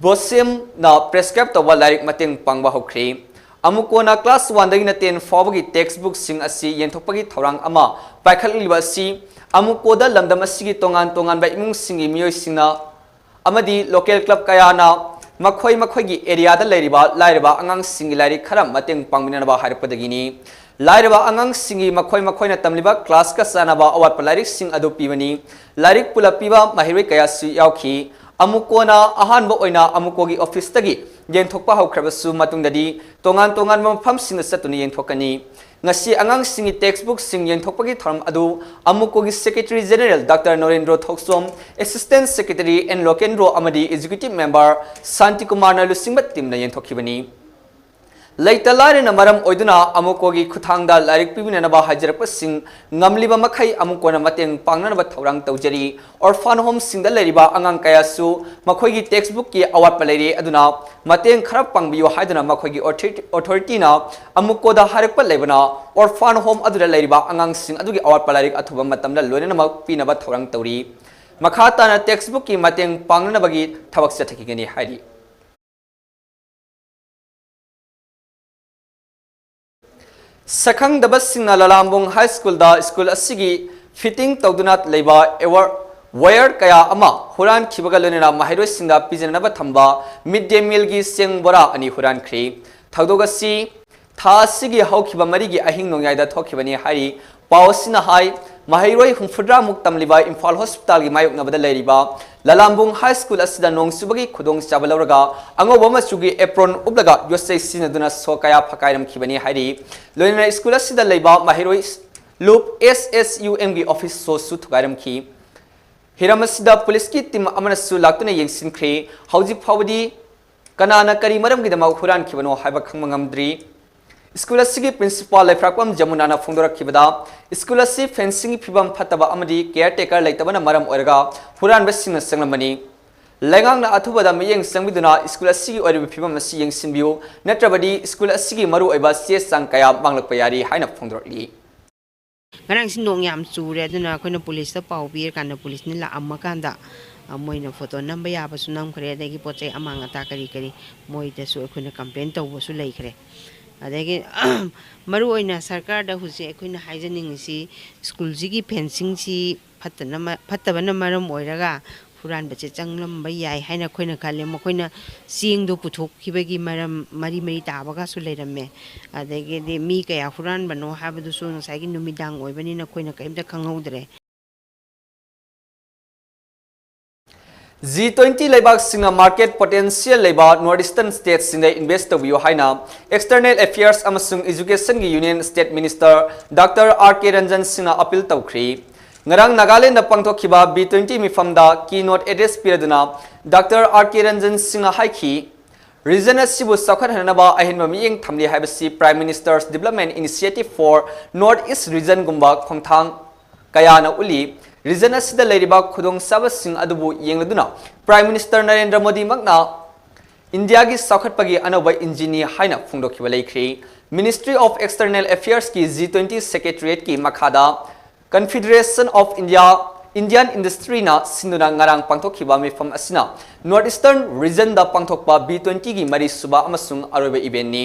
ꯕꯣꯁꯦꯝꯅ prescribe ꯇꯧꯕ ꯂꯥꯏꯔꯤꯛ ꯃꯇꯦꯡ ꯄꯥꯡꯕ ꯍꯧꯈ꯭ꯔꯦ꯫ ꯑꯃꯨꯀꯣꯅ class one ꯗꯒꯤꯅ ten ꯐꯥꯎꯕꯒꯤ text book ꯁꯤꯡ ꯑꯁꯤ ꯌꯦꯟꯊꯣꯛꯄꯒꯤ ꯊꯧꯔꯥꯡ ꯑꯃ ꯄꯥꯏꯈꯠꯂꯤꯕ ꯑꯁꯤ ꯑꯃꯨꯀꯣꯗ ꯂꯝꯗꯝ ꯑꯁꯤꯒꯤ ꯇꯣꯉꯥꯟ ꯇꯣꯉꯥꯟꯕ ꯏꯃꯨꯡꯁꯤꯡꯒꯤ ꯃꯤꯑꯣꯏꯁꯤꯡꯅ ꯑꯃꯗꯤ local club ꯀꯌꯥꯅ ꯃꯈꯣꯏ ꯃꯈꯣꯏꯒꯤ area ꯗ ꯂꯩꯔꯤꯕ ꯂꯥꯏꯔꯕ ꯑꯉꯥꯡꯁꯤꯡꯒꯤ ꯂꯥꯏꯔꯤꯛ ꯈꯔ ꯃꯇꯦꯡ ꯄꯥꯡꯃꯤꯟꯅꯅꯕ ꯍꯥꯏꯔꯛꯄꯗꯒꯤꯅꯤ꯫ ꯂꯥꯏꯔꯕ ꯑꯉꯥꯡꯁꯤꯡꯒꯤ ꯃꯈꯣꯏ ꯃꯈꯣꯏꯅ ꯇꯝꯂꯤꯕ ꯀ꯭ꯂꯥꯁꯀ ꯆꯥꯟꯅꯕ ꯑꯋꯥꯠꯄ ꯂꯥꯏꯔꯤꯛꯁꯤꯡ ꯑꯗꯨ ꯄꯤꯕꯅꯤ꯫ ꯂꯥꯏꯔꯤꯛ ꯄꯨꯂꯞ ꯄꯤꯕ ꯃꯍꯩꯔꯣꯏ ꯀꯌꯥꯁꯨ ꯌꯥꯎꯈꯤ꯫ ꯑꯃꯨꯀꯣꯅ ꯑꯍꯥꯟꯕ ꯑꯣꯏꯅ ꯑꯃꯨꯀꯣꯒꯤ ꯑꯣꯐꯤꯁꯇꯒꯤ ꯌꯦꯟꯊꯣꯛꯄ ꯍꯧꯈ꯭ꯔꯕꯁꯨ, ꯃꯇꯨꯡꯗꯗꯤ ꯇꯣꯉꯥꯟ ꯇꯣꯉꯥꯟꯕ ꯃꯐꯝꯁꯤꯡꯗ ꯆꯠꯇꯨꯅ ꯌꯦꯟꯊꯣꯛꯀꯅꯤ꯫ ꯉꯁꯤ ꯑꯉꯥꯡꯁꯤꯡꯒꯤ ꯇꯦꯛꯁꯕꯨꯛꯁꯤꯡ ꯌꯦꯟꯊꯣꯛꯄꯒꯤ ꯊꯧꯔꯝ ꯑꯗꯨ ꯑꯃꯨꯀꯣꯒꯤ ꯁꯦꯀ꯭ꯔꯦꯇꯔꯤ ꯖꯦꯅꯦꯔꯦꯜ ꯗꯥꯛꯇꯔ ꯅꯣꯔꯦꯟꯗ꯭ꯔꯣ ꯊꯣꯛꯆꯣꯝ, ꯑꯦꯁꯤꯁꯇꯦꯟꯠ ꯁꯦꯀ꯭ꯔꯦꯇꯔꯤ ꯑꯦꯟ ꯂꯣꯀꯦꯟꯗ꯭ꯔꯣ ꯑꯃꯗꯤ ꯑꯦꯛꯖꯤꯀ꯭ꯌꯨꯇꯤꯚ ꯃꯦꯝꯕꯔ ꯁꯥꯟꯇꯤꯀꯨꯃꯥꯔꯅ ꯂꯨꯆꯤꯡꯕ ꯇꯤꯝꯅ ꯌꯦꯟꯊꯣꯛꯈꯤꯕꯅꯤ꯫ ꯂꯩꯇ ꯂꯥꯏꯔꯅ ꯃꯔꯝ ꯑꯣꯏꯗꯨꯅ ꯑꯃꯨꯀꯣꯒꯤ ꯈꯨꯠꯊꯥꯡꯗ ꯂꯥꯏꯔꯤꯛ ꯄꯤꯕꯤꯅꯅꯕ ꯍꯥꯏꯖꯔꯛꯄꯁꯤꯡ ꯉꯝꯂꯤꯕ ꯃꯈꯩ ꯑꯃꯨꯀꯣꯅ ꯃꯇꯦꯡ ꯄꯥꯡꯅꯅꯕ ꯊꯧꯔꯥꯡ ꯇꯧꯖꯔꯤ꯫ ꯑꯣꯔꯐꯥꯟ ꯍꯣꯝꯁꯤꯡꯗ ꯂꯩꯔꯤꯕ ꯑꯉꯥꯡ ꯀꯌꯥꯁꯨ ꯃꯈꯣꯏꯒꯤ ꯇꯦꯛꯁꯕꯨꯛꯀꯤ ꯑꯋꯥꯠꯄ ꯂꯩꯔꯦ, ꯑꯗꯨꯅ ꯃꯇꯦꯡ ꯈꯔ ꯄꯥꯡꯕꯤꯌꯨ ꯍꯥꯏꯗꯨꯅ ꯃꯈꯣꯏꯒꯤ ꯑꯣꯊꯣꯔꯤ-, ꯑꯣꯊꯣꯔꯤꯇꯤꯅ ꯑꯃꯨꯀꯣꯗ ꯍꯥꯏꯔꯛꯄ ꯂꯩꯕꯅ, ꯑꯣꯔꯐꯥꯟ ꯍꯣꯝ ꯑꯗꯨꯗ ꯂꯩꯔꯤꯕ ꯑꯉꯥꯡꯁꯤꯡ ꯑꯗꯨꯒꯤ ꯑꯋꯥꯠꯄ ꯂꯥꯏꯔꯤꯛ ꯑꯊꯨꯕ ꯃꯇꯝꯗ ꯂꯣꯏꯅꯃꯛ ꯄꯤꯅꯕ ꯊꯧꯔꯥꯡ ꯇꯧꯔꯤ꯫ ꯃꯈꯥ ꯇꯥꯅ ꯇꯦꯛꯁꯕꯨꯛꯀꯤ ꯃꯇꯦꯡ ꯄꯥꯡꯅꯅꯕꯒꯤ ꯊꯕꯛ ꯆꯠꯊꯈꯤꯒꯅꯤ ꯍꯥꯏꯔꯤ꯫ ꯁꯛꯈꯪꯗꯕꯁꯤꯡꯅ ꯂꯂꯥꯝꯕꯨꯡ ꯍꯥꯏ ꯁ꯭ꯀꯨꯜꯗ ꯁ꯭ꯀꯨꯜ ꯑꯁꯤꯒꯤ ꯐꯤꯇꯤꯡ ꯇꯧꯗꯨꯅ ꯂꯩꯕ ꯑꯦꯋꯥꯔ-, ꯋꯥꯌꯔ ꯀꯌꯥ ꯑꯃ ꯍꯨꯔꯥꯟꯈꯤꯕꯒ ꯂꯣꯏꯅꯅ ꯃꯍꯩꯔꯣꯏꯁꯤꯡꯗ ꯄꯤꯖꯅꯕ ꯊꯝꯕ ꯃꯤꯗ ꯗꯦ ꯃꯤꯜꯒꯤ ꯆꯦꯡ ꯕꯣꯔꯥ ꯑꯅꯤ ꯍꯨꯔꯥꯟꯈ꯭ꯔꯤ꯫ ꯊꯧꯗꯣꯛ ꯑꯁꯤ ꯊꯥ ꯑꯁꯤꯒꯤ ꯍꯧꯈꯤꯕ ꯃꯔꯤꯒꯤ ꯑꯍꯤꯡ ꯅꯣꯡꯌꯥꯏꯗ ꯊꯣꯛꯈꯤꯕꯅꯤ ꯍꯥꯏꯔꯤ꯫ ꯄꯥꯎ ꯑꯁꯤꯅ ꯍꯥꯏ, ꯃꯍꯩꯔꯣꯏ ꯍꯨꯝꯐꯨꯇꯔꯥꯃꯨꯛ ꯇꯝꯂꯤꯕ ꯏꯝꯐꯥꯜ ꯍꯣꯁꯄꯤꯇꯥꯜꯒꯤ ꯃꯥꯌꯣꯛꯅꯕꯗ ꯂꯩꯔꯤꯕ ꯂꯂꯥꯝꯕꯨꯡ ꯍꯥꯏ ꯁ꯭ꯀꯨꯜ ꯑꯁꯤꯗ ꯅꯣꯡ ꯆꯨꯕꯒꯤ ꯈꯨꯗꯣꯡꯆꯥꯕ ꯂꯧꯔꯒ ꯑꯉꯧꯕ ꯃꯆꯨꯒꯤ ꯑꯦꯄ꯭ꯔꯣꯟ ꯎꯞꯂꯒ ꯌꯣꯠꯆꯩ ꯁꯤꯖꯤꯟꯅꯗꯨꯅ ꯁꯣ ꯀꯌꯥ ꯐꯀꯥꯏꯔꯝꯈꯤꯕꯅꯤ ꯍꯥꯏꯔꯤ꯫ ꯂꯣꯏꯅꯅ ꯁ꯭ꯀꯨꯜ ꯑꯁꯤꯗ ꯂꯩꯕ ꯃꯍꯩꯔꯣꯏ ꯂꯨꯞ ꯑꯦꯁ ꯑꯦꯁ ꯌꯨ ꯑꯦꯝꯒꯤ ꯑꯣꯐꯤꯁ ꯁꯣꯁꯨ ꯊꯨꯒꯥꯏꯔꯝꯈꯤ꯫ ꯍꯤꯔꯝ ꯑꯁꯤꯗ ꯄꯨꯂꯤꯁꯀꯤ ꯇꯤꯝ ꯑꯃꯅꯁꯨ ꯂꯥꯛꯇꯨꯅ ꯌꯦꯡꯁꯤꯟꯈ꯭ꯔꯦ꯫ ꯍꯧꯖꯤꯛ ꯐꯥꯎꯕꯗꯤ ꯀꯅꯥꯅ ꯀꯔꯤ ꯃꯔꯝꯒꯤꯗꯃꯛ ꯍꯨꯔꯥꯟꯈꯤꯕꯅꯣ ꯍꯥꯏꯕ ꯈꯪꯕ ꯉꯝꯗ꯭ꯔꯤ꯫ ꯁ꯭ꯀꯨꯜ ꯑꯁꯤꯒꯤ ꯄ꯭ꯔꯤꯟꯁꯤꯄꯥꯜ ꯂꯩꯐ꯭ꯔꯥꯛꯄꯝ ꯖꯃꯨꯅꯥꯅ ꯐꯣꯡꯗꯣꯔꯛꯈꯤꯕꯗ, ꯁ꯭ꯀꯨꯜ ꯑꯁꯤ ꯐꯦꯟꯁꯤꯡꯒꯤ ꯐꯤꯕꯝ ꯐꯠꯇꯕ ꯑꯃꯗꯤ ꯀꯦꯌꯔ ꯇꯦꯀꯔ ꯂꯩꯇꯕꯅ ꯃꯔꯝ ꯑꯣꯏꯔꯒ ꯍꯨꯔꯥꯟꯕꯁꯤꯡꯅ ꯆꯪꯂꯝꯕꯅꯤ꯫ ꯂꯩꯉꯥꯛꯅ ꯑꯊꯨꯕꯗ ꯃꯤꯠꯌꯦꯡ ꯆꯪꯕꯤꯗꯨꯅ ꯁ꯭ꯀꯨꯜ ꯑꯁꯤꯒꯤ ꯑꯣꯏꯔꯤꯕ ꯐꯤꯕꯝ ꯑꯁꯤ ꯌꯦꯡꯁꯤꯟꯕꯤꯌꯨ, ꯅꯠꯇ꯭ꯔꯕꯗꯤ ꯁ꯭ꯀꯨꯜ ꯑꯁꯤꯒꯤ ꯃꯔꯨꯑꯣꯏꯕ ꯆꯦ ꯆꯥꯡ ꯀꯌꯥ ꯃꯥꯡꯂꯛꯄ ꯌꯥꯔꯤ ꯍꯥꯏꯅ ꯐꯣꯡꯗꯣꯔꯛꯂꯤ꯫ ꯉꯔꯥꯡꯁꯤ ꯅꯣꯡ ꯌꯥꯝ ꯆꯨꯔꯦ, ꯑꯗꯨꯅ ꯑꯩꯈꯣꯏꯅ ꯄꯨꯂꯤꯁꯇ ꯄꯥꯎ ꯄꯤꯔꯀꯥꯟꯗ ꯄꯨꯂꯤꯁꯅ ꯂꯥꯛꯑꯝꯃꯀꯥꯟꯗ, ꯑ, ꯃꯣꯏꯅ ꯐꯣꯇꯣ ꯅꯝꯕ ꯌꯥꯕꯁꯨ ꯅꯝꯈ꯭ꯔꯦ, ꯑꯗꯒꯤ ꯄꯣꯠ ꯆꯩ ꯑꯃꯥꯡ ꯑꯇꯥ ꯀꯔꯤ ꯀꯔꯤ ꯃꯣꯏꯗꯁꯨ ꯑꯩꯈꯣꯏꯅ ꯀꯝꯄ꯭ꯂꯦꯟ ꯇꯧꯕꯁꯨ ꯂꯩꯈ꯭ꯔꯦ꯫ ꯑꯗꯒꯤ ꯃꯔꯨꯑꯣꯏꯅ ꯁꯔꯀꯥꯔꯗ ꯍꯧꯖꯤꯛ ꯑꯩꯈꯣꯏꯅ ꯍꯥꯏꯖꯅꯤꯡꯉꯤꯁꯤ, ꯁ꯭ꯀꯨꯜꯁꯤꯒꯤ ꯐꯦꯟꯁꯤꯡꯁꯤ ꯐꯠꯇꯅ-, ꯐꯠꯇꯕꯅ ꯃꯔꯝ ꯑꯣꯏꯔꯒ ꯍꯨꯔꯥꯟꯕꯁꯦ ꯆꯪꯂꯝꯕ ꯌꯥꯏ ꯍꯥꯏꯅ ꯑꯩꯈꯣꯏꯅ ꯈꯜꯂꯦ꯫ ꯃꯈꯣꯏꯅ ꯆꯦꯡꯗꯣ ꯄꯨꯊꯣꯛꯈꯤꯕꯒꯤ ꯃꯔꯝ ꯃꯔꯤ ꯃꯔꯤ ꯇꯥꯕꯒꯁꯨ ꯂꯩꯔꯝꯃꯦ꯫ ꯑꯗꯒꯤꯗꯤ ꯃꯤ ꯀꯌꯥ ꯍꯨꯔꯥꯟꯕꯅꯣ ꯍꯥꯏꯕꯗꯨꯁꯨ ꯉꯁꯥꯏꯒꯤ ꯅꯨꯃꯤꯗꯥꯡ ꯑꯣꯏꯕꯅꯤꯅ ꯑꯩꯈꯣꯏꯅ ꯀꯔꯤꯝꯇ ꯈꯪꯍꯧꯗ꯭ꯔꯦ꯫ G twenty ꯂꯩꯕꯥꯛꯁꯤꯡꯅ market potential ꯂꯩꯕ North Eastern stateꯁꯤꯡꯗ invest ꯇꯧꯕꯤꯌꯨ ꯍꯥꯏꯅ External Affairs ꯑꯃꯁꯨꯡ Educationꯒꯤ Union State Minister Doctor R K Ranjan ꯁꯤꯡꯅ appeal ꯇꯧꯈ꯭ꯔꯤ꯫ ꯉꯔꯥꯡ ꯅꯥꯒꯥꯂꯦꯟꯗ ꯄꯥꯡꯊꯣꯛꯈꯤꯕ B twenty ꯃꯤꯐꯝꯗ keynote address ꯄꯤꯔꯗꯨꯅ Doctor R K Ranjan ꯁꯤꯡꯅ ꯍꯥꯏꯈꯤ, region ꯑꯁꯤꯕꯨ ꯆꯥꯎꯈꯠꯍꯟꯅꯕ ꯑꯍꯦꯟꯕ ꯃꯤꯠꯌꯦꯡ ꯊꯝꯂꯤ ꯍꯥꯏꯕꯁꯤ Prime Minister's Development Initiative for North East regionꯒꯨꯝꯕ ꯈꯣꯡꯊꯥꯡ ꯀꯌꯥꯅ ꯎꯠꯂꯤ꯫ Region ꯑꯁꯤꯗ ꯂꯩꯔꯤꯕ ꯈꯨꯗꯣꯡꯆꯥꯕꯁꯤꯡ ꯑꯗꯨꯕꯨ ꯌꯦꯡꯂꯗꯨꯅ Prime Minister ꯅꯔꯦꯟꯗ꯭ꯔ ꯃꯣꯗꯤꯃꯛꯅ ꯏꯟꯗꯤꯌꯥꯒꯤ ꯆꯥꯎꯈꯠꯄꯒꯤ ꯑꯅꯧꯕ engine ꯅꯤ ꯍꯥꯏꯅ ꯐꯣꯡꯗꯣꯛꯈꯤꯕ ꯂꯩꯈ꯭ꯔꯤ꯫ Ministry of External Affairs ꯀꯤ G twenty Secretariat ꯀꯤ ꯃꯈꯥꯗ Confederation of India Indian Industry ꯅ ꯁꯤꯟꯗꯨꯅ ꯉꯔꯥꯡ ꯄꯥꯡꯊꯣꯛꯈꯤꯕ ꯃꯤꯐꯝ ꯑꯁꯤꯅ North Eastern region ꯗ ꯄꯥꯡꯊꯣꯛꯄ B twenty ꯒꯤ ꯃꯔꯤꯁꯨꯕ ꯑꯃꯁꯨꯡ ꯑꯔꯣꯏꯕ event ꯅꯤ꯫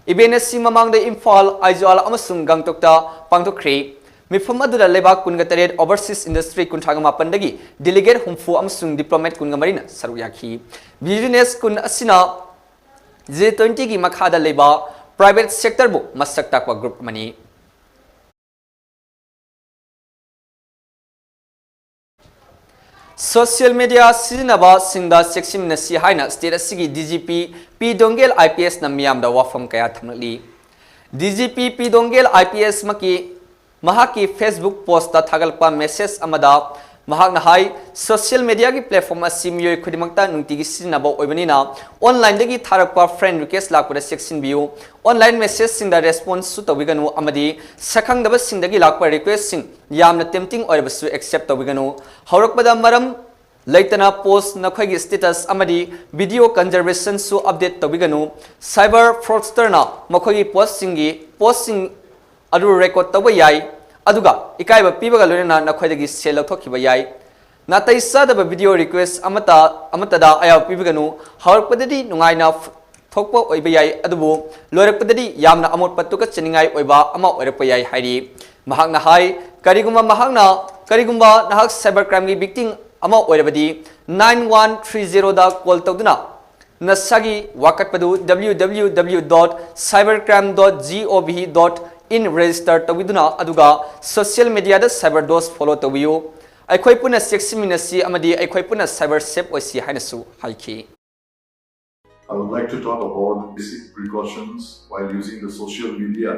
Event ꯑꯁꯤ ꯃꯃꯥꯡꯗ ꯏꯝꯐꯥꯜ, ꯑꯥꯏꯖꯣꯜ ꯑꯃꯁꯨꯡ ꯒꯪꯇꯣꯛꯇ ꯄꯥꯡꯊꯣꯛꯈ꯭ꯔꯦ꯫ ꯃꯤꯐꯝ ꯑꯗꯨꯗ ꯂꯩꯕꯥꯛ ꯀꯨꯟꯒ ꯇꯔꯦꯠ, overseas industry ꯀꯨꯟꯊ꯭ꯔꯥꯒ ꯃꯥꯄꯟꯗꯒꯤ delegate ꯍꯨꯝꯐꯨ ꯑꯃꯁꯨꯡ diplomat ꯀꯨꯟꯒ ꯃꯔꯤꯅ ꯁꯔꯨꯛ ꯌꯥꯈꯤ꯫ Business ꯀꯨꯟ ꯑꯁꯤꯅ G twenty ꯒꯤ ꯃꯈꯥꯗ ꯂꯩꯕ private sector ꯕꯨ ꯃꯁꯛ ꯇꯥꯛꯄ group ꯑꯃꯅꯤ꯫ Social media ꯁꯤꯖꯤꯟꯅꯕꯁꯤꯡꯗ ꯆꯦꯛꯁꯤꯟꯃꯤꯟꯅꯁꯤ ꯍꯥꯏꯅ state ꯑꯁꯤꯒꯤ D G P P ꯗꯣꯡꯒꯦꯜ I P S ꯅ ꯃꯤꯌꯥꯝꯗ ꯋꯥꯐꯝ ꯀꯌꯥ ꯊꯝꯂꯛꯂꯤ꯫ D G P P ꯗꯣꯡꯒꯦꯜ I P S ꯃꯛꯀꯤ ꯃꯍꯥꯛꯀꯤ Facebook post ꯇ ꯊꯥꯒꯠꯂꯛꯄ message ꯑꯃꯗ ꯃꯍꯥꯛꯅ ꯍꯥꯏ, social media ꯒꯤ platform ꯑꯁꯤ ꯃꯤꯑꯣꯏ ꯈꯨꯗꯤꯡꯃꯛꯇ ꯅꯨꯡꯇꯤꯒꯤ ꯁꯤꯖꯤꯟꯅꯕ ꯑꯣꯏꯕꯅꯤꯅ online ꯗꯒꯤ ꯊꯥꯔꯛꯄ friend request ꯂꯥꯛꯄꯗ ꯆꯦꯛꯁꯤꯟꯕꯤꯌꯨ꯫ Online message ꯁꯤꯡꯗ response ꯁꯨ ꯇꯧꯕꯤꯒꯅꯨ ꯑꯃꯗꯤ ꯁꯛꯈꯪꯗꯕꯁꯤꯡꯗꯒꯤ ꯂꯥꯛꯄ request ꯁꯤꯡ ꯌꯥꯝꯅ tempting ꯑꯣꯏꯔꯕꯁꯨ accept ꯇꯧꯕꯤꯒꯅꯨ꯫ ꯍꯧꯔꯛꯄꯗ ꯃꯔꯝ ꯂꯩꯇꯅ post, ꯅꯈꯣꯏꯒꯤ status ꯑꯃꯗꯤ video conservation ꯁꯨ update ꯇꯧꯕꯤꯒꯅꯨ꯫ Cyber fraudster ꯅ ꯃꯈꯣꯏꯒꯤ post ꯁꯤꯡꯒꯤ, post ꯁꯤꯡ ꯑꯗꯨ record ꯇꯧꯕ ꯌꯥꯏ, ꯑꯗꯨꯒ ꯏꯀꯥꯏꯕ ꯄꯤꯕꯒ ꯂꯣꯏꯅꯅ ꯅꯈꯣꯏꯗꯒꯤ ꯁꯦꯜ ꯂꯧꯊꯣꯛꯈꯤꯕ ꯌꯥꯏ꯫ ꯅꯥꯇꯩ ꯆꯥꯗꯕ video request ꯑꯃꯠꯇ, ꯑꯃꯠꯇꯗ ꯑꯌꯥꯕ ꯄꯤꯕꯤꯒꯅꯨ꯫ ꯍꯧꯔꯛꯄꯗꯗꯤ ꯅꯨꯡꯉꯥꯏꯅ ꯐ-, ꯊꯣꯛꯄ ꯑꯣꯏꯕ ꯌꯥꯏ, ꯑꯗꯨꯕꯨ ꯂꯣꯏꯔꯛꯄꯗꯗꯤ ꯌꯥꯝꯅ ꯑꯃꯣꯠꯄ ꯇꯨꯀꯠꯆꯅꯤꯡꯉꯥꯏ ꯑꯣꯏꯕ ꯑꯃ ꯑꯣꯏꯔꯛꯄ ꯌꯥꯏ ꯍꯥꯏꯔꯤ꯫ ꯃꯍꯥꯛꯅ ꯍꯥꯏ, ꯀꯔꯤꯒꯨꯝꯕ ꯃꯍꯥꯛꯅ, ꯀꯔꯤꯒꯨꯝꯕ ꯅꯍꯥꯛ cyber crime ꯒꯤ victim ꯑꯃ ꯑꯣꯏꯔꯕꯗꯤ nine one three zero ꯗ call ꯇꯧꯗꯨꯅ ꯅꯁꯥꯒꯤ ꯋꯥꯀꯠꯄꯗꯨ W W W dot cybercrime dot gov dot in register ꯇꯧꯕꯤꯗꯨꯅ ꯑꯗꯨꯒ social media ꯗ cyber dose follow ꯇꯧꯕꯤꯌꯨ꯫ ꯑꯩꯈꯣꯏ ꯄꯨꯟꯅ ꯆꯦꯛꯁꯤꯟꯃꯤꯟꯅꯁꯤ ꯑꯃꯗꯤ ꯑꯩꯈꯣꯏ ꯄꯨꯟꯅ cyber safe ꯑꯣꯏꯁꯤ ꯍꯥꯏꯅꯁꯨ ꯍꯥꯏꯈꯤ꯫ I would like to talk about basic precautions while using the social media.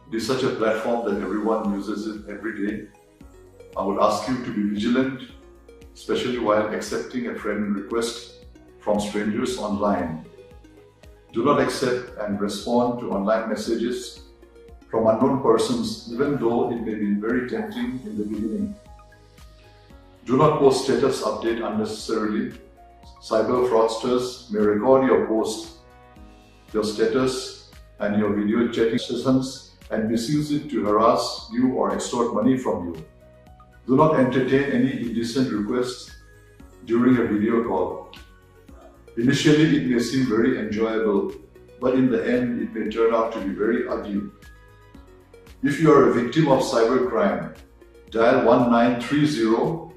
It is such a platform that everyone uses it every day. I would ask you to be vigilant, especially while accepting a friend request from strangers online. Do not accept and respond to online messages from unknown persons, even though it may be very tempting in the beginning. Do not post status update unnecessarily. Cyber fraudsters may record your post, your status, and your video chatting sessions and misuse it to harass you or extort money from you. Do not entertain any indecent requests during a video call. Initially, it may seem very enjoyable, but in the end, it may turn out to be very ugly. If you are a victim of cybercrime, dial one nine three zero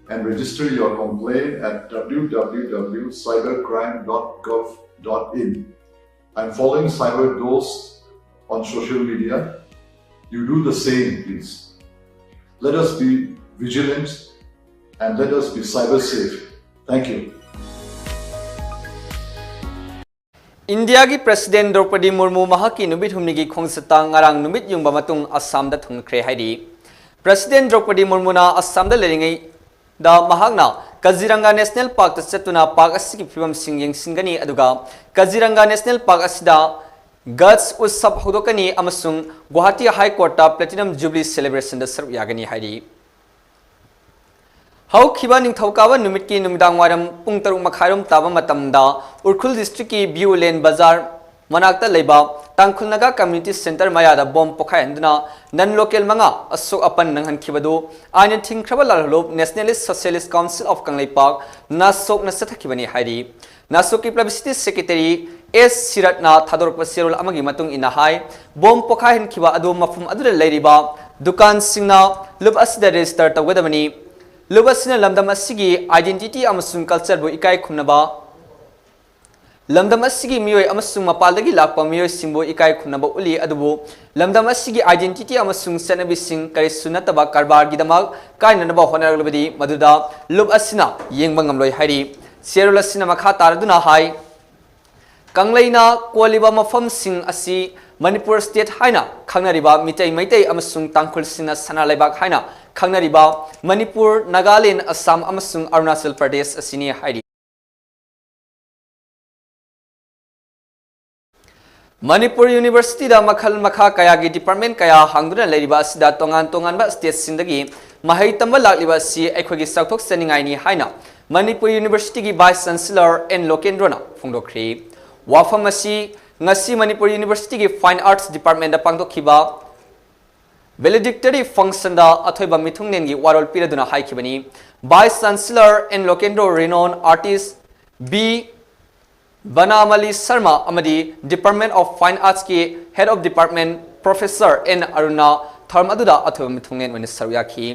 and register your complaint at W W W cybercrime dot gov dot in. I'm following Cyber Dose on social media. You do the same, please. Let us be vigilant and let us be cyber safe. Thank you. ꯏꯟꯗꯤꯌꯥꯒꯤ ꯄ꯭ꯔꯦꯁꯤꯗꯦꯟ ꯗ꯭ꯔꯧꯄꯗꯤ ꯃꯨꯔꯃꯨ ꯃꯍꯥꯛꯀꯤ ꯅꯨꯃꯤꯠ ꯍꯨꯝꯅꯤꯒꯤ ꯈꯣꯡꯆꯠꯇ ꯉꯔꯥꯡ ꯅꯨꯃꯤꯠ ꯌꯨꯡꯕ ꯃꯇꯨꯡ ꯑꯁꯥꯝꯗ ꯊꯨꯡꯈ꯭ꯔꯦ ꯍꯥꯏꯔꯤ꯫ ꯄ꯭ꯔꯦꯁꯤꯗꯦꯟ ꯗ꯭ꯔꯧꯄꯗꯤ ꯃꯨꯔꯃꯨꯅ ꯑꯁꯥꯝꯗ ꯂꯩꯔꯤꯉꯩꯗ ꯃꯍꯥꯛꯅ ꯀꯖꯤꯔꯪꯒꯥ ꯅꯦꯁꯅꯦꯜ ꯄꯥꯔꯛꯇ ꯆꯠꯇꯨꯅ ꯄꯥꯔꯛ ꯑꯁꯤꯒꯤ ꯐꯤꯕꯝꯁꯤꯡ ꯌꯦꯡꯁꯤꯟꯒꯅꯤ, ꯑꯗꯨꯒ ꯀꯖꯤꯔꯪꯒꯥ ꯅꯦꯁꯅꯦꯜ ꯄꯥꯔꯛ ꯑꯁꯤꯗ ꯒꯖ ꯎꯠꯁꯕ ꯍꯧꯗꯣꯛꯀꯅꯤ ꯑꯃꯁꯨꯡ ꯒꯨꯋꯥꯍꯥꯇꯤ ꯍꯥꯏ ꯀꯣꯔꯠꯇ ꯄ꯭ꯂꯦꯇꯤꯅꯝ ꯖꯨꯕꯤꯂꯤ ꯁꯦꯂꯦꯕ꯭ꯔꯦꯁꯟꯗ ꯁꯔꯨꯛ ꯌꯥꯒꯅꯤ ꯍꯥꯏꯔꯤ꯫ ꯍꯧꯈꯤꯕ ꯅꯤꯡꯊꯧꯀꯥꯕ ꯅꯨꯃꯤꯠꯀꯤ ꯅꯨꯃꯤꯗꯥꯡ ꯋꯥꯏꯔꯝ ꯄꯨꯡ ꯇꯔꯨꯛ ꯃꯈꯥꯏꯔꯣꯝ ꯇꯥꯕ ꯃꯇꯝꯗ ꯎꯈ꯭ꯔꯨꯜ ꯗꯤꯁꯇ꯭ꯔꯤꯛꯀꯤ ꯕꯤꯌꯨ ꯂꯦꯟ ꯕꯖꯥꯔ ꯃꯅꯥꯛꯇ ꯂꯩꯕ ꯇꯥꯡꯈꯨꯜ ꯅꯥꯒꯥ ꯀꯝꯃ꯭ꯌꯨꯅꯤꯇꯤ ꯁꯦꯟꯇꯔ ꯃꯌꯥꯗ ꯕꯣꯝ ꯄꯣꯈꯥꯏꯍꯟꯗꯨꯅ ꯅꯟ ꯂꯣꯀꯦꯜ ꯃꯉꯥ ꯑꯁꯣꯛ ꯑꯄꯟ ꯅꯪꯍꯟꯈꯤꯕꯗꯨ ꯑꯥꯏꯟꯅ ꯊꯤꯡꯈ꯭ꯔꯕ ꯂꯥꯜꯍꯧꯂꯨꯞ Nationalist Socialist Council of Kangleipak, ꯅꯥꯁꯣꯛꯅ ꯆꯠꯊꯈꯤꯕꯅꯤ ꯍꯥꯏꯔꯤ꯫ ꯅꯥꯁꯣꯛꯀꯤ ꯄꯕ꯭ꯂꯤꯁꯤꯇꯤ ꯁꯦꯀ꯭ꯔꯦꯇꯔꯤ ꯑꯦꯁ ꯁꯤꯔꯠꯅ ꯊꯥꯗꯣꯔꯛꯄ ꯆꯦꯔꯣꯜ ꯑꯃꯒꯤ ꯃꯇꯨꯡ ꯏꯟꯅ ꯍꯥꯏ, ꯕꯣꯝ ꯄꯣꯈꯥꯏꯍꯟꯈꯤꯕ ꯑꯗꯨ ꯃꯐꯝ ꯑꯗꯨꯗ ꯂꯩꯔꯤꯕ ꯗꯨꯀꯥꯟꯁꯤꯡꯅ ꯂꯨꯞ ꯑꯁꯤꯗ ꯔꯦꯖꯤꯁꯇꯔ ꯇꯧꯒꯗꯕꯅꯤ꯫ ꯂꯨꯞ ꯑꯁꯤꯅ ꯂꯝꯗꯝ ꯑꯁꯤꯒꯤ identity ꯑꯃꯁꯨꯡ cultureꯕꯨ ꯏꯀꯥꯏ ꯈꯨꯝꯅꯕ, ꯂꯝꯗꯝ ꯑꯁꯤꯒꯤ ꯃꯤꯑꯣꯏ ꯑꯃꯁꯨꯡ ꯃꯄꯥꯟꯗꯒꯤ ꯂꯥꯛꯄ ꯃꯤꯑꯣꯏꯁꯤꯡꯕꯨ ꯏꯀꯥꯏ ꯈꯨꯝꯅꯕ ꯎꯠꯂꯤ, ꯑꯗꯨꯕꯨ ꯂꯝꯗꯝ ꯑꯁꯤꯒꯤ identity ꯑꯃꯁꯨꯡ ꯆꯠꯅꯕꯤꯁꯤꯡ ꯀꯔꯤꯁꯨ ꯅꯠꯇꯕ ꯀꯔꯕꯥꯔꯒꯤꯗꯃꯛ ꯀꯥꯏꯅꯅꯕ ꯍꯣꯠꯅꯔꯛꯂꯕꯗꯤ ꯃꯗꯨꯗ ꯂꯨꯞ ꯑꯁꯤꯅ ꯌꯦꯡꯕ ꯉꯝꯂꯣꯏ ꯍꯥꯏꯔꯤ꯫ ꯆꯦꯔꯣꯜ ꯑꯁꯤꯅ ꯃꯈꯥ ꯇꯥꯔꯗꯨꯅ ꯍꯥꯏ, ꯀꯪꯂꯩꯅ ꯀꯣꯜꯂꯤꯕ ꯃꯐꯝꯁꯤꯡ ꯑꯁꯤ ꯃꯅꯤꯄꯨꯔ state ꯍꯥꯏꯅ ꯈꯪꯅꯔꯤꯕ ꯃꯤꯇꯩ ꯃꯩꯇꯩ ꯑꯃꯁꯨꯡ ꯇꯥꯡꯈꯨꯜꯁꯤꯡꯅ ꯁꯅꯥ ꯂꯩꯕꯥꯛ ꯍꯥꯏꯅ ꯈꯪꯅꯔꯤꯕ ꯃꯅꯤꯄꯨꯔ, ꯅꯥꯒꯥꯂꯦꯟ, ꯑꯁꯥꯝ ꯑꯃꯁꯨꯡ ꯑꯔꯨꯅꯥꯆꯜ ꯄ꯭ꯔꯗꯦꯁ ꯑꯁꯤꯅꯤ ꯍꯥꯏꯔꯤ꯫ ꯃꯅꯤꯄꯨꯔ Universityꯗ ꯃꯈꯜ ꯃꯈꯥ ꯀꯌꯥꯒꯤ department ꯀꯌꯥ ꯍꯥꯡꯗꯨꯅ ꯂꯩꯔꯤꯕ ꯑꯁꯤꯗ ꯇꯣꯉꯥꯟ ꯇꯣꯉꯥꯟꯕ stateꯁꯤꯡꯗꯒꯤ ꯃꯍꯩ ꯇꯝꯕ ꯂꯥꯛꯂꯤꯕ ꯑꯁꯤ ꯑꯩꯈꯣꯏꯒꯤ ꯆꯥꯎꯊꯣꯛꯆꯅꯤꯡꯉꯥꯏꯅꯤ ꯍꯥꯏꯅ ꯃꯅꯤꯄꯨꯔ Universityꯒꯤ Vice Chancellor ꯑꯦꯟ ꯂꯣꯀꯦꯟꯗ꯭ꯔꯣꯅ ꯐꯣꯡꯗꯣꯛꯈ꯭ꯔꯤ꯫ ꯋꯥꯐꯝ ꯑꯁꯤ ꯉꯁꯤ ꯃꯅꯤꯄꯨꯔ Universityꯒꯤ Fine Arts Departmentꯗ ꯄꯥꯡꯊꯣꯛꯈꯤꯕ valedictory functionꯗ ꯑꯊꯣꯏꯕ ꯃꯤꯊꯨꯡꯂꯦꯟꯒꯤ ꯋꯥꯔꯣꯜ ꯄꯤꯔꯗꯨꯅ ꯍꯥꯏꯈꯤꯕꯅꯤ꯫ Vice Chancellor N Lokendro, renowned artist B Banamali Sharma ꯑꯃꯗꯤ Department of Fine Artsꯀꯤ Head of Department Professor N ꯑꯔꯨꯟꯅ ꯊꯧꯔꯝ ꯑꯗꯨꯗ ꯑꯊꯣꯏꯕ ꯃꯤꯊꯨꯡꯂꯦꯟ ꯑꯣꯏꯅ ꯁꯔꯨꯛ ꯌꯥꯈꯤ꯫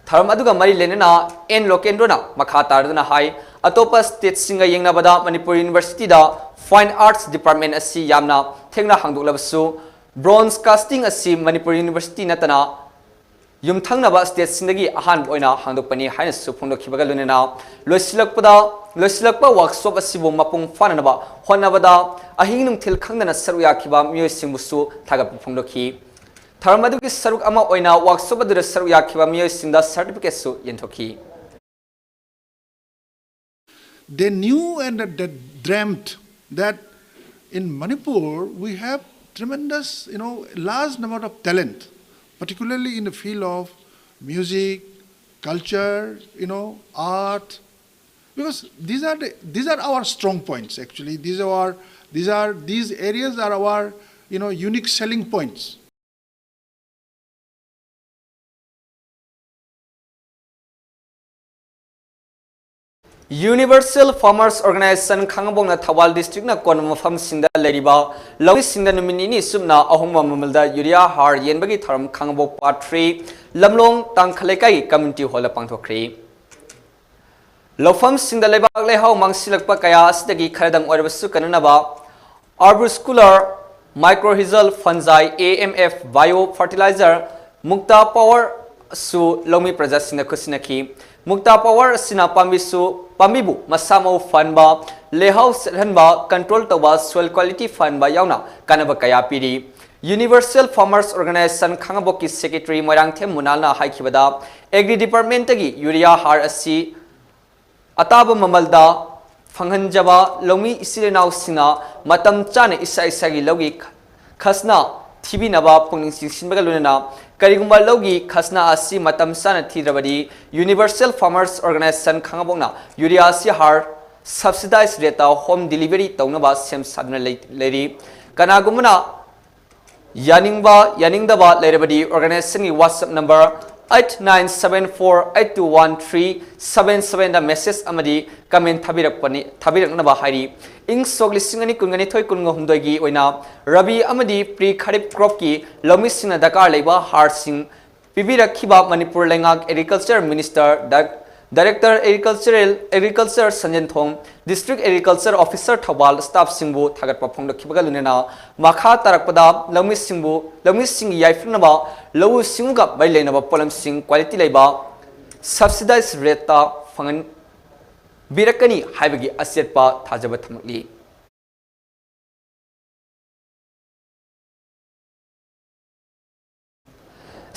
ꯊꯧꯔꯝ ꯑꯗꯨꯒ ꯃꯔꯤ ꯂꯩꯅꯅ ꯑꯦꯟ ꯂꯣꯀꯦꯟꯗ꯭ꯔꯣꯅ ꯃꯈꯥ ꯇꯥꯔꯗꯨꯅ ꯍꯥꯏ, ꯑꯇꯣꯞꯄ stateꯁꯤꯡꯒ ꯌꯦꯡꯅꯕꯗ ꯃꯅꯤꯄꯨꯔ Universityꯗ Fine Arts Department ꯑꯁꯤ ꯌꯥꯝꯅ ꯊꯦꯡꯅ ꯍꯥꯡꯗꯣꯛꯂꯕꯁꯨ, bronze casting ꯑꯁꯤ ꯃꯅꯤꯄꯨꯔ University ꯅꯠꯇꯅ ꯌꯨꯝꯊꯪꯅꯕ stateꯁꯤꯡꯗꯒꯤ ꯑꯍꯥꯟꯕ ꯑꯣꯏꯅ ꯍꯥꯡꯗꯣꯛꯄꯅꯤ ꯍꯥꯏꯅꯁꯨ ꯐꯣꯡꯗꯣꯛꯈꯤꯕꯒ ꯂꯣꯏꯅꯅ ꯂꯣꯏꯁꯤꯜꯂꯛꯄꯗ, ꯂꯣꯏꯁꯤꯜꯂꯛꯄ workshop ꯑꯁꯤꯕꯨ ꯃꯄꯨꯡ ꯐꯥꯅꯅꯕ ꯍꯣꯠꯅꯕꯗ ꯑꯍꯤꯡ ꯅꯨꯡꯊꯤꯜ ꯈꯪꯗꯅ ꯁꯔꯨꯛ ꯌꯥꯈꯤꯕ ꯃꯤꯑꯣꯏꯁꯤꯡꯕꯨꯁꯨ ꯊꯥꯒꯠꯄ ꯐꯣꯡꯗꯣꯛꯈꯤ꯫ ꯊꯧꯔꯝ ꯑꯗꯨꯒꯤ ꯁꯔꯨꯛ ꯑꯃ ꯑꯣꯏꯅ workshop ꯑꯗꯨꯗ ꯁꯔꯨꯛ ꯌꯥꯈꯤꯕ ꯃꯤꯑꯣꯏꯁꯤꯡꯗ certificateꯁꯨ ꯌꯦꯟꯊꯣꯛꯈꯤ꯫ They knew and they dreamt that in Manipur we have tremendous, you know, large number of talent, particularly in the field of music, culture, you know, art, because these are the, these are our strong points actually. These are these are these areas are our, you know, unique selling points. Universal Farmers Organization ꯈꯥꯉꯕꯣꯛꯅ Thoubal districtꯅ ꯀꯣꯟꯕ ꯃꯐꯝꯁꯤꯡꯗ ꯂꯩꯔꯤꯕ ꯂꯧꯃꯤꯁꯤꯡꯗ ꯅꯨꯃꯤꯠ ꯅꯤꯅꯤ ꯆꯨꯞꯅ ꯑꯍꯣꯡꯕ ꯃꯃꯜꯗ urea ꯍꯥꯔ ꯌꯦꯟꯕꯒꯤ ꯊꯧꯔꯝ ꯈꯥꯉꯕꯣꯛ part three ꯂꯝꯂꯣꯡ ꯇꯥꯡꯈꯜ ꯂꯩꯀꯥꯏꯒꯤ community hallꯗ ꯄꯥꯡꯊꯣꯛꯈ꯭ꯔꯦ꯫ ꯂꯧꯐꯝꯁꯤꯡꯗ ꯂꯩꯕꯥꯛ ꯂꯩꯍꯥꯎ ꯃꯥꯡꯁꯤꯜꯂꯛꯄ ꯀꯌꯥ ꯑꯁꯤꯗꯒꯤ ꯈꯔꯗꯪ ꯑꯣꯏꯔꯕꯁꯨ ꯀꯟꯅꯅꯕ arbuscular mycorrhizal fungi, A M F, bio fertilizer, Mukta Power ꯁꯨ ꯂꯧꯃꯤ ꯄ꯭ꯔꯖꯥꯁꯤꯡꯅ ꯈꯨꯠꯁꯤꯟꯅꯈꯤ꯫ Mukta Power ꯑꯁꯤꯅ ꯄꯥꯝꯕꯤꯁꯨ, ꯄꯥꯝꯕꯤꯕꯨ ꯃꯁꯥ ꯃꯎ ꯐꯍꯟꯕ, ꯂꯩꯍꯥꯎ ꯆꯦꯠꯍꯟꯕ, control ꯇꯧꯕ, soil quality ꯐꯍꯟꯕ ꯌꯥꯎꯅ ꯀꯥꯟꯅꯕ ꯀꯌꯥ ꯄꯤꯔꯤ꯫ Universal Farmers Organization ꯈꯥꯉꯕꯣꯛꯀꯤ secretary Moirangthem ꯃꯨꯅꯥꯜꯅ ꯍꯥꯏꯈꯤꯕꯗ, agri department ꯇꯒꯤ urea ꯍꯥꯔ ꯑꯁꯤ ꯑꯇꯥꯕ ꯃꯃꯜꯗ ꯐꯪꯍꯟꯖꯕ ꯂꯧꯃꯤ ꯏꯆꯤꯜ ꯏꯅꯥꯎꯁꯤꯡꯅ ꯃꯇꯝ ꯆꯥꯅ ꯏꯁꯥ ꯏꯁꯥꯒꯤ ꯂꯧꯒꯤ ꯈꯁꯅꯥ ꯊꯤꯕꯤꯅꯕ ꯄꯨꯛꯅꯤꯡ ꯆꯤꯡꯁꯤꯟꯕꯒ ꯂꯣꯏꯅꯅ, ꯀꯔꯤꯒꯨꯝꯕ ꯂꯧꯒꯤ ꯈꯁꯅꯥ ꯑꯁꯤ ꯃꯇꯝ ꯆꯥꯅ ꯊꯤꯗ꯭ꯔꯕꯗꯤ, Universal Farmers Organization ꯈꯥꯉꯕꯣꯛꯅ urea ꯑꯁꯤ ꯍꯥꯔ subsidized rate ꯇ home delivery ꯇꯧꯅꯕ ꯁꯦꯝ ꯁꯥꯗꯨꯅ ꯂꯩ-, ꯂꯩꯔꯤ꯫ ꯀꯅꯥꯒꯨꯝꯕꯅ ꯌꯥꯅꯤꯡꯕ, ꯌꯥꯅꯤꯡꯗꯕ ꯂꯩꯔꯕꯗꯤ, organization ꯒꯤ WhatsApp number eight nine seven four eight two one three seven seven ꯗ message ꯑꯃꯗꯤ comment ꯊꯥꯕꯤꯔꯛꯄꯅꯤ, ꯊꯥꯕꯤꯔꯛꯅꯕ ꯍꯥꯏꯔꯤ꯫ ꯏꯪ ꯁꯣꯛ ꯂꯤꯁꯤꯡ ꯑꯅꯤ ꯀꯨꯟꯒ ꯅꯤꯊꯣꯏ ꯀꯨꯟꯒ ꯍꯨꯝꯗꯣꯏꯒꯤ ꯑꯣꯏꯅ ꯔꯕꯤ ꯑꯃꯗꯤ pre kharif crop ꯀꯤ ꯂꯧꯃꯤꯁꯤꯡꯅ ꯗꯔꯀꯥꯔ ꯂꯩꯕ ꯍꯥꯔꯁꯤꯡ ꯄꯤꯕꯤꯔꯛꯈꯤꯕ ꯃꯅꯤꯄꯨꯔ ꯂꯩꯉꯥꯛ Agriculture Minister, Director Agricultural, Agriculture ꯁꯟꯖꯦꯟꯊꯣꯡ, District Agriculture Officer Thoubal staff ꯁꯤꯡꯕꯨ ꯊꯥꯒꯠꯄ ꯐꯣꯡꯗꯣꯛꯈꯤꯕꯒ ꯂꯣꯏꯅꯅ, ꯃꯈꯥ ꯇꯥꯔꯛꯄꯗ ꯂꯧꯃꯤꯁꯤꯡꯕꯨ, ꯂꯧꯃꯤꯁꯤꯡꯒꯤ ꯌꯥꯏꯐꯅꯕ ꯂꯧꯎ ꯁꯤꯡꯎꯒ ꯃꯔꯤ ꯂꯩꯅꯕ ꯄꯣꯠꯂꯝꯁꯤꯡ quality ꯂꯩꯕ subsidized rate ꯇ ꯐꯪꯍꯟꯕꯤꯔꯛꯀꯅꯤ ꯍꯥꯏꯕꯒꯤ ꯑꯆꯦꯠꯄ ꯊꯥꯖꯕ ꯊꯝꯂꯤ꯫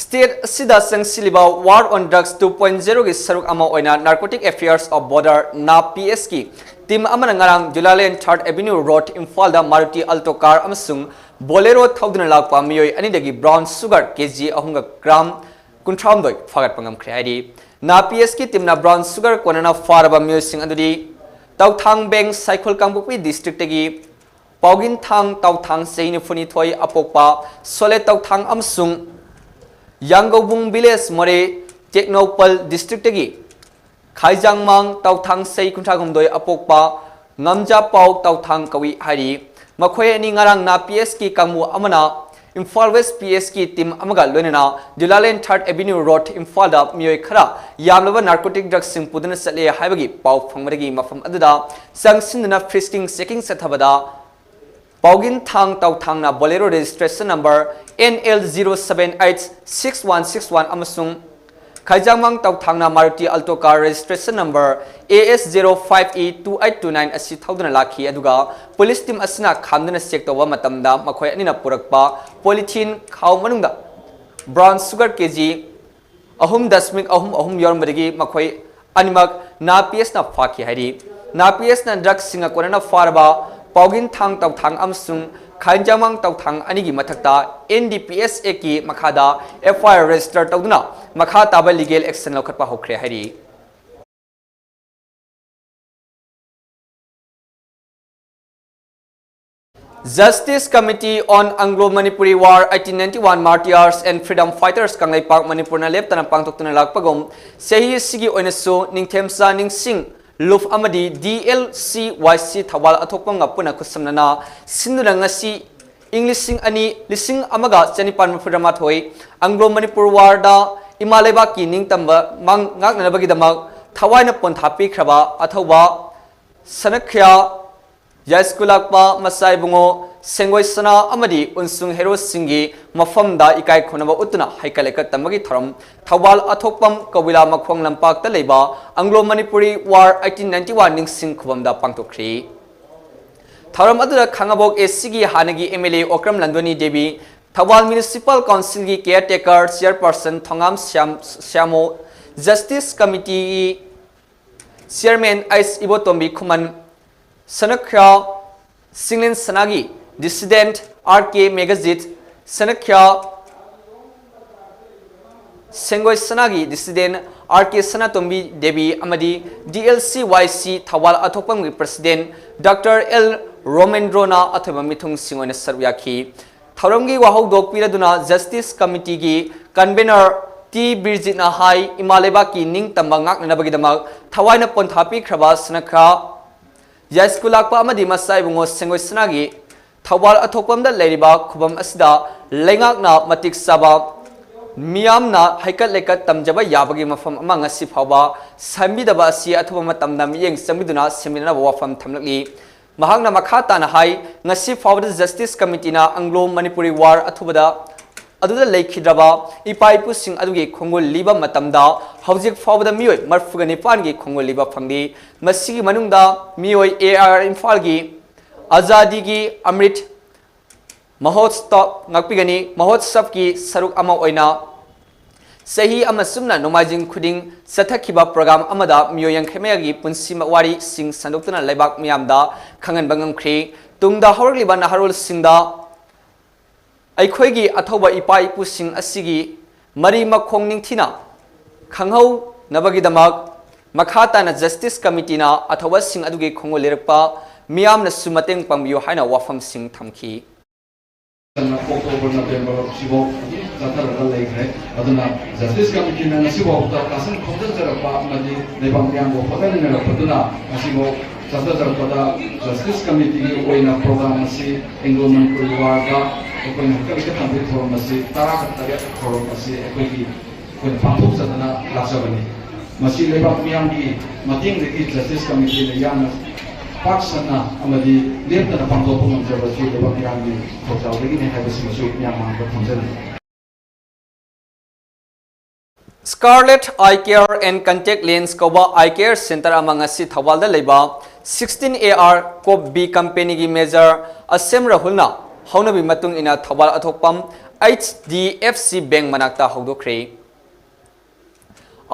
State ꯑꯁꯤꯗ ꯆꯪꯁꯤꯜꯂꯤꯕ War on Drugs two point zero ꯒꯤ ꯁꯔꯨꯛ ꯑꯃ ꯑꯣꯏꯅ Narcotic Affairs of Border, ꯅꯥ ꯄꯤ ꯑꯦꯁ ꯀꯤ team ꯑꯃꯅ ꯉꯔꯥꯡ ꯖꯨꯂꯥꯂꯦꯟ Third Avenue Road, ꯏꯝꯐꯥꯜꯗ Maruti Alto car ꯑꯃꯁꯨꯡ Bolero ꯊꯧꯗꯨꯅ ꯂꯥꯛꯄ ꯃꯤꯑꯣꯏ ꯑꯅꯤꯗꯒꯤ brown sugar K G ꯑꯍꯨꯝꯒ gram ꯀꯨꯟꯊ꯭ꯔꯥꯍꯨꯝꯗꯣꯏ ꯐꯥꯒꯠꯄ ꯉꯝꯈ꯭ꯔꯦ ꯍꯥꯏꯔꯤ꯫ ꯅꯥ ꯄꯤ ꯑꯦꯁ ꯀꯤ team ꯅ brown sugar ꯀꯣꯟꯅꯅ ꯐꯥꯔꯕ ꯃꯤꯑꯣꯏꯁꯤꯡ ꯑꯗꯨꯗꯤ ꯇꯧꯊꯥꯡ ꯕꯦꯡ, ꯁꯥꯏꯈꯣꯜ ꯀꯥꯡꯄꯣꯛꯄꯤ district ꯇꯒꯤ ꯄꯥꯎꯒꯤꯟꯊꯥꯡ ꯇꯥꯎꯊꯥꯡ, ꯆꯍꯤ ꯅꯤꯐꯨꯅꯤꯊꯣꯏ, ꯑꯄꯣꯛꯄ ꯁꯣꯂꯦ ꯇꯥꯎꯊꯥꯡ ꯑꯃꯁꯨꯡ ꯌꯥꯡꯒꯧꯕꯨꯡ village, ꯃꯣꯔꯦ ꯇꯦꯡꯅꯧꯄꯜ district ꯇꯒꯤ ꯈꯥꯏꯖꯥꯡꯃꯥꯡ ꯇꯥꯎꯊꯥꯡ, ꯆꯍꯤ ꯀꯨꯟꯊ꯭ꯔꯥꯍꯨꯝꯗꯣꯏ, ꯑꯄꯣꯛꯄ ꯉꯝꯖꯥꯄꯥꯎ ꯇꯥꯎꯊꯥꯡ ꯀꯧꯏ ꯍꯥꯏꯔꯤ꯫ ꯃꯈꯣꯏ ꯑꯅꯤ ꯉꯔꯥꯡ ꯅꯥ ꯄꯤ ꯑꯦꯁ ꯀꯤ ꯀꯥꯡꯕꯨ ꯑꯃꯅ ꯏꯝꯐꯥꯜ ꯋꯦꯁ ꯄꯤ ꯑꯦꯁꯀꯤ ꯇꯤꯝ ꯑꯃꯒ ꯂꯣꯏꯅꯅ ꯗꯨꯂꯥꯂꯦꯟ ꯊꯥꯔꯠ ꯑꯦꯚꯤꯅ꯭ꯌꯨ ꯔꯣꯗ ꯏꯝꯐꯥꯜꯗ ꯃꯤꯑꯣꯏ ꯈꯔ ꯌꯥꯝꯂꯕ ꯅꯥꯔꯀꯣꯇꯤꯛ ꯗ꯭ꯔꯒꯁꯤꯡ ꯄꯨꯗꯨꯅ ꯆꯠꯂꯦ ꯍꯥꯏꯕꯒꯤ ꯄꯥꯎ ꯐꯪꯕꯗꯒꯤ ꯃꯐꯝ ꯑꯗꯨꯗ ꯆꯪꯁꯤꯟꯗꯨꯅ ꯐ꯭ꯔꯤꯁꯀꯤꯡ ꯆꯦꯀꯤꯡ ꯆꯠꯊꯕꯗ ꯄꯥꯎꯒꯤꯟꯊꯥꯡ ꯇꯧꯊꯥꯡꯅ Bolero registration number N L zero seven eight six one six one ꯑꯃꯁꯨꯡ ꯈꯥꯏꯖꯥꯡꯃꯥꯡ ꯇꯧꯊꯥꯡꯅ Maruti Alto car registration number A S zero five E two eight two nine ꯑꯁꯤ ꯊꯧꯗꯨꯅ ꯂꯥꯛꯈꯤ, ꯑꯗꯨꯒ ꯄꯨꯂꯤꯁ ꯇꯤꯝ ꯑꯁꯤꯅ ꯈꯥꯝꯗꯨꯅ ꯆꯦꯛ ꯇꯧꯕ ꯃꯇꯝꯗ ꯃꯈꯣꯏ ꯑꯅꯤꯅ ꯄꯨꯔꯛꯄ ꯄꯣꯂꯤꯊꯤꯟ ꯈꯥꯎ ꯃꯅꯨꯡꯗ ꯕ꯭ꯔꯥꯎꯟ ꯁꯨꯒꯔ ꯀꯦ ꯖꯤ ꯑꯍꯨꯝ ꯗꯁꯃꯤꯛ ꯑꯍꯨꯝ ꯑꯍꯨꯝ ꯌꯥꯎꯔꯝꯕꯗꯒꯤ ꯃꯈꯣꯏ ꯑꯅꯤꯃꯛ ꯅꯥ ꯄꯤ ꯑꯦꯁꯅ ꯐꯥꯈꯤ ꯍꯥꯏꯔꯤ꯫ ꯅꯥ ꯄꯤ ꯑꯦꯁꯅ ꯗ꯭ꯔꯒꯁꯤꯡꯒ ꯀꯣꯟꯅꯅ ꯐꯥꯔꯕ ꯄꯥꯎꯒꯤꯟꯊꯥꯡ ꯇꯧꯊꯥꯡ ꯑꯃꯁꯨꯡ ꯈꯥꯏꯟꯖꯥꯃꯥꯡ ꯇꯧꯊꯥꯡ ꯑꯅꯤꯒꯤ ꯃꯊꯛꯇ N D P S Act ꯀꯤ ꯃꯈꯥꯗ F I R register ꯇꯧꯗꯨꯅ ꯃꯈꯥ ꯇꯥꯕ legal action ꯂꯧꯈꯠꯄ ꯍꯧꯈ꯭ꯔꯦ ꯍꯥꯏꯔꯤ꯫ Justice Committee on Anglo-Manipuri War, eighteen ninety-one Martyrs and Freedom Fighters Kangleipak ꯃꯅꯤꯄꯨꯔꯅ ꯂꯦꯞꯇꯅ ꯄꯥꯡꯊꯣꯛꯇꯨꯅ ꯂꯥꯛꯄꯒꯨꯝ, ꯆꯍꯤ ꯑꯁꯤꯒꯤ ꯑꯣꯏꯅꯁꯨ ꯅꯤꯡꯊꯦꯝꯆꯥ ꯅꯤꯡꯁꯤꯡ ꯂꯨꯞ ꯑꯃꯗꯤ D L C Y C Thoubal ꯑꯊꯣꯛꯄꯝꯒ ꯄꯨꯟꯅ ꯈꯨꯠꯁꯝꯅꯅ ꯁꯤꯟꯗꯨꯅ ꯉꯁꯤ ꯏꯪ ꯂꯤꯁꯤꯡ ꯑꯅꯤ, ꯂꯤꯁꯤꯡ ꯑꯃꯒ ꯆꯅꯤꯄꯥꯟ ꯃꯔꯤꯐꯨꯇꯔꯥꯃꯥꯊꯣꯏ Anglo-Manipur War ꯗ ꯏꯃꯥ ꯂꯩꯕꯥꯛꯀꯤ ꯅꯤꯡꯇꯝꯕ ꯃꯥꯡ ꯉꯥꯛꯅꯅꯕꯒꯤꯗꯃꯛ ꯊꯋꯥꯏꯅ ꯄꯣꯟꯊꯥ ꯄꯤꯈ꯭ꯔꯕ ꯑꯊꯧꯕ ꯁꯅꯈ꯭ꯌꯥ ꯌꯥꯏꯁ꯭ꯀꯨꯜ ꯂꯥꯛꯄ ꯃꯆꯥ ꯏꯕꯨꯡꯉꯣ ꯁꯦꯡꯒꯣꯏ ꯁꯅꯥ ꯑꯃꯗꯤ ꯎꯟꯁꯨꯡ ꯍꯦꯔꯣꯁꯤꯡꯒꯤ ꯃꯐꯝꯗ ꯏꯀꯥꯏ ꯈꯨꯝꯅꯕ ꯎꯠꯇꯨꯅ ꯍꯩꯀꯠ ꯂꯩꯀꯠ ꯇꯝꯕꯒꯤ ꯊꯧꯔꯝ ꯊꯧꯕꯥꯜ ꯑꯊꯣꯛꯄꯝ ꯀꯧꯕꯤꯂꯥ ꯃꯈꯣꯡ ꯂꯝꯄꯥꯛꯇ ꯂꯩꯕ Anglo-Manipuri War eighteen ninety-one ꯅꯤꯡꯁꯤꯡ ꯈꯨꯕꯝꯗ ꯄꯥꯡꯊꯣꯛꯈ꯭ꯔꯤ꯫ ꯊꯧꯔꯝ ꯑꯗꯨꯗ ꯈꯥꯉꯕꯣꯛ A C ꯒꯤ ꯍꯥꯟꯅꯒꯤ M L A Okram Landhoni Devi, Thoubal Municipal Council ꯒꯤ caretaker chairperson Thongam Shyam, Shyamo, Justice Committee ꯒꯤ Chairman ꯑꯩꯆ ꯏꯕꯣꯇꯣꯝꯕꯤ ꯈꯨꯃꯟ, ꯁꯅꯈ꯭ꯌꯥ ꯁꯤꯡꯂꯦꯟ ꯁꯅꯥꯒꯤ dissident R K ꯃꯦꯘꯖꯤꯠ, ꯁꯅꯈ꯭ꯌꯥ ꯁꯦꯡꯒꯣꯏ ꯁꯅꯥꯒꯤ dissident R K ꯁꯅꯥꯇꯣꯝꯕꯤ ꯗꯦꯕꯤ ꯑꯃꯗꯤ D L C Y C Thoubal ꯑꯊꯣꯛꯄꯝꯒꯤ president Doctor L ꯔꯣꯃꯦꯟꯗ꯭ꯔꯣꯅ ꯑꯊꯣꯏꯕ ꯃꯤꯊꯨꯡꯁꯤꯡ ꯑꯣꯏꯅ ꯁꯔꯨꯛ ꯌꯥꯈꯤ꯫ ꯊꯧꯔꯝꯒꯤ ꯋꯥꯍꯧꯗꯣꯛ ꯄꯤꯔꯗꯨꯅ Justice Committee ꯒꯤ convener ꯇꯤ ꯕꯤꯔꯖꯤꯠꯅ ꯍꯥꯏ, ꯏꯃꯥ ꯂꯩꯕꯥꯛꯀꯤ ꯅꯤꯡꯇꯝꯕ ꯉꯥꯛꯅꯅꯕꯒꯤꯗꯃꯛ ꯊꯋꯥꯏꯅ ꯄꯣꯟꯊꯥ ꯄꯤꯈ꯭ꯔꯕ ꯁꯅꯈ꯭ꯌꯥ ꯌꯥꯏꯁ꯭ꯀꯨꯜ ꯂꯥꯛꯄ ꯑꯃꯗꯤ ꯃꯆꯥ ꯏꯕꯨꯡꯉꯣ ꯁꯦꯡꯒꯣꯏ ꯁꯅꯥꯒꯤ ꯊꯧꯕꯥꯜ ꯑꯊꯣꯛꯄꯝꯗ ꯂꯩꯔꯤꯕ ꯈꯨꯕꯝ ꯑꯁꯤꯗ ꯂꯩꯉꯥꯛꯅ ꯃꯇꯤꯛ ꯆꯥꯕ ꯃꯤꯌꯥꯝꯅ ꯍꯩꯀꯠ ꯂꯩꯀꯠ ꯇꯝꯖꯕ ꯌꯥꯕꯒꯤ ꯃꯐꯝ ꯑꯃ ꯉꯁꯤ ꯐꯥꯎꯕ ꯁꯦꯝꯕꯤꯗꯕ ꯑꯁꯤ ꯑꯊꯨꯕ ꯃꯇꯝꯗ ꯃꯤꯠꯌꯦꯡ ꯆꯪꯕꯤꯗꯨꯅ ꯁꯦꯝꯃꯤꯟꯅꯅꯕ ꯋꯥꯐꯝ ꯊꯝꯂꯛꯂꯤ꯫ ꯃꯍꯥꯛꯅ ꯃꯈꯥ ꯇꯥꯅ ꯍꯥꯏ, ꯉꯁꯤ ꯐꯥꯎꯕꯗ Justice Committeeꯅ Anglo Manipuri War ꯑꯊꯨꯕꯗ ꯑꯗꯨꯗ ꯂꯩꯈꯤꯗ꯭ꯔꯕ ꯏꯄꯥ ꯏꯄꯨꯁꯤꯡ ꯑꯗꯨꯒꯤ ꯈꯣꯡꯒꯨꯜ ꯂꯤꯕ ꯃꯇꯝꯗ ꯍꯧꯖꯤꯛ ꯐꯥꯎꯕꯗ ꯃꯤꯑꯣꯏ ꯃꯔꯤꯐꯨꯒ ꯅꯤꯄꯥꯟꯒꯤ ꯈꯣꯡꯒꯨꯜ ꯂꯤꯕ ꯐꯪꯂꯤ꯫ ꯃꯁꯤꯒꯤ ꯃꯅꯨꯡꯗ ꯃꯤꯑꯣꯏ AR ꯏꯝꯐꯥꯜꯒꯤ ꯑꯖꯥꯗꯤꯒꯤ ꯑꯃ꯭ꯔꯤꯠ ꯃꯍꯣꯠꯁꯇ ꯉꯥꯛꯄꯤꯒꯅꯤ꯫ ꯃꯍꯣꯠꯁꯕꯀꯤ ꯁꯔꯨꯛ ꯑꯃ ꯑꯣꯏꯅ ꯆꯍꯤ ꯑꯃ ꯆꯨꯞꯅ ꯅꯣꯡꯃꯥꯏꯖꯤꯡ ꯈꯨꯗꯤꯡ ꯆꯠꯊꯈꯤꯕ program ꯑꯃꯗ ꯃꯤꯑꯣꯏ ꯌꯥꯡꯈꯩ ꯃꯌꯥꯒꯤ ꯄꯨꯟꯁꯤ ꯋꯥꯔꯤꯁꯤꯡ ꯁꯟꯗꯣꯛꯇꯨꯅ ꯂꯩꯕꯥꯛ ꯃꯤꯌꯥꯝꯗ ꯈꯪꯍꯟꯕ ꯉꯝꯈ꯭ꯔꯤ꯫ ꯇꯨꯡꯗ ꯍꯧꯔꯛꯂꯤꯕ ꯅꯍꯥꯔꯣꯜꯁꯤꯡꯗ ꯑꯩꯈꯣꯏꯒꯤ ꯑꯊꯧꯕ ꯏꯄꯥ ꯏꯄꯨꯁꯤꯡ ꯑꯁꯤꯒꯤ ꯃꯔꯤ ꯃꯈꯣꯡ ꯅꯤꯡꯊꯤꯅ ꯈꯪꯍꯧꯅꯕꯒꯤꯗꯃꯛ ꯃꯈꯥ ꯇꯥꯅ Justice Committeeꯅ ꯑꯊꯧꯕꯁꯤꯡ ꯑꯗꯨꯒꯤ ꯈꯣꯡꯒꯨꯜ ꯂꯤꯔꯛꯄ ꯃꯤꯌꯥꯝꯅꯁꯨ ꯃꯇꯦꯡ ꯄꯥꯡꯕꯤꯌꯨ ꯍꯥꯏꯅ ꯋꯥꯐꯝꯁꯤꯡ ꯊꯝꯈꯤ꯫ ꯑꯣꯛꯇꯣꯕꯔ, ꯅꯕꯦꯝꯕꯔ ꯁꯤꯐꯥꯎ ꯑꯗꯨꯝ ꯆꯠꯊꯔꯒ ꯂꯩꯈ꯭ꯔꯦ꯫ ꯑꯗꯨꯅ Justice Committeeꯅ ꯉꯁꯤꯐꯥꯎꯕꯗ ꯀꯥꯁꯟ ꯈꯣꯝꯖꯤꯟꯖꯔꯛꯄ ꯑꯃꯗꯤ ꯂꯩꯕꯥꯛ ꯃꯤꯌꯥꯝꯕꯨ ꯍꯣꯠꯅꯃꯤꯟꯅꯔꯛꯄꯗꯨꯅ ꯉꯁꯤꯐꯥꯎ ꯆꯠꯊꯖꯔꯛꯄꯗ Justice Committeeꯒꯤ ꯑꯣꯏꯅ program ꯑꯁꯤ Anglo Manipuri Warꯗ ꯑꯩꯈꯣꯏꯅ ꯍꯛꯇ ꯍꯛꯇ ꯇꯝꯕꯒꯤ ꯊꯧꯔꯝ ꯑꯁꯤ ꯇꯔꯥꯒ ꯇꯔꯦꯠ ꯊꯧꯔꯝ ꯑꯁꯤ ꯑꯩꯈꯣꯏꯒꯤ ꯑꯩꯈꯣꯏꯅ ꯄꯥꯡꯊꯣꯛꯆꯗꯅ ꯂꯥꯛꯆꯕꯅꯤ꯫ ꯃꯁꯤ ꯂꯩꯕꯥꯛ ꯃꯤꯌꯥꯝꯒꯤ ꯃꯇꯦꯡꯗꯒꯤ Justice Committeeꯅ ꯌꯥꯝꯅ ꯄꯥꯛ ꯁꯟꯅ ꯑꯃꯗꯤ ꯂꯦꯞꯇꯅ ꯄꯥꯡꯊꯣꯛꯄ ꯉꯝꯖꯕꯁꯤ ꯂꯩꯕꯥꯛ ꯃꯤꯌꯥꯝꯒꯤ ꯊꯧꯖꯥꯜꯗꯒꯤꯅꯤ ꯍꯥꯏꯕꯁꯤꯃꯁꯨ ꯃꯌꯥꯝ ꯃꯥꯡꯗ ꯊꯝꯖꯅꯤꯡꯏ꯫ Scarlet Eye Care and Contact Lens ꯀꯧꯕ eye care center ꯑꯃ ꯉꯁꯤ ꯊꯧꯕꯥꯜꯗ ꯂꯩꯕ sixteen A R Cop B companyꯒꯤ manager ꯑꯁꯦꯝ ꯔꯥꯍꯨꯜꯅ ꯍꯧꯅꯕꯤ ꯃꯇꯨꯡ ꯏꯟꯅ ꯊꯧꯕꯥꯜ ꯑꯊꯣꯛꯄꯝ H D F C Bank ꯃꯅꯥꯛꯇ ꯍꯧꯗꯣꯛꯈ꯭ꯔꯦ꯫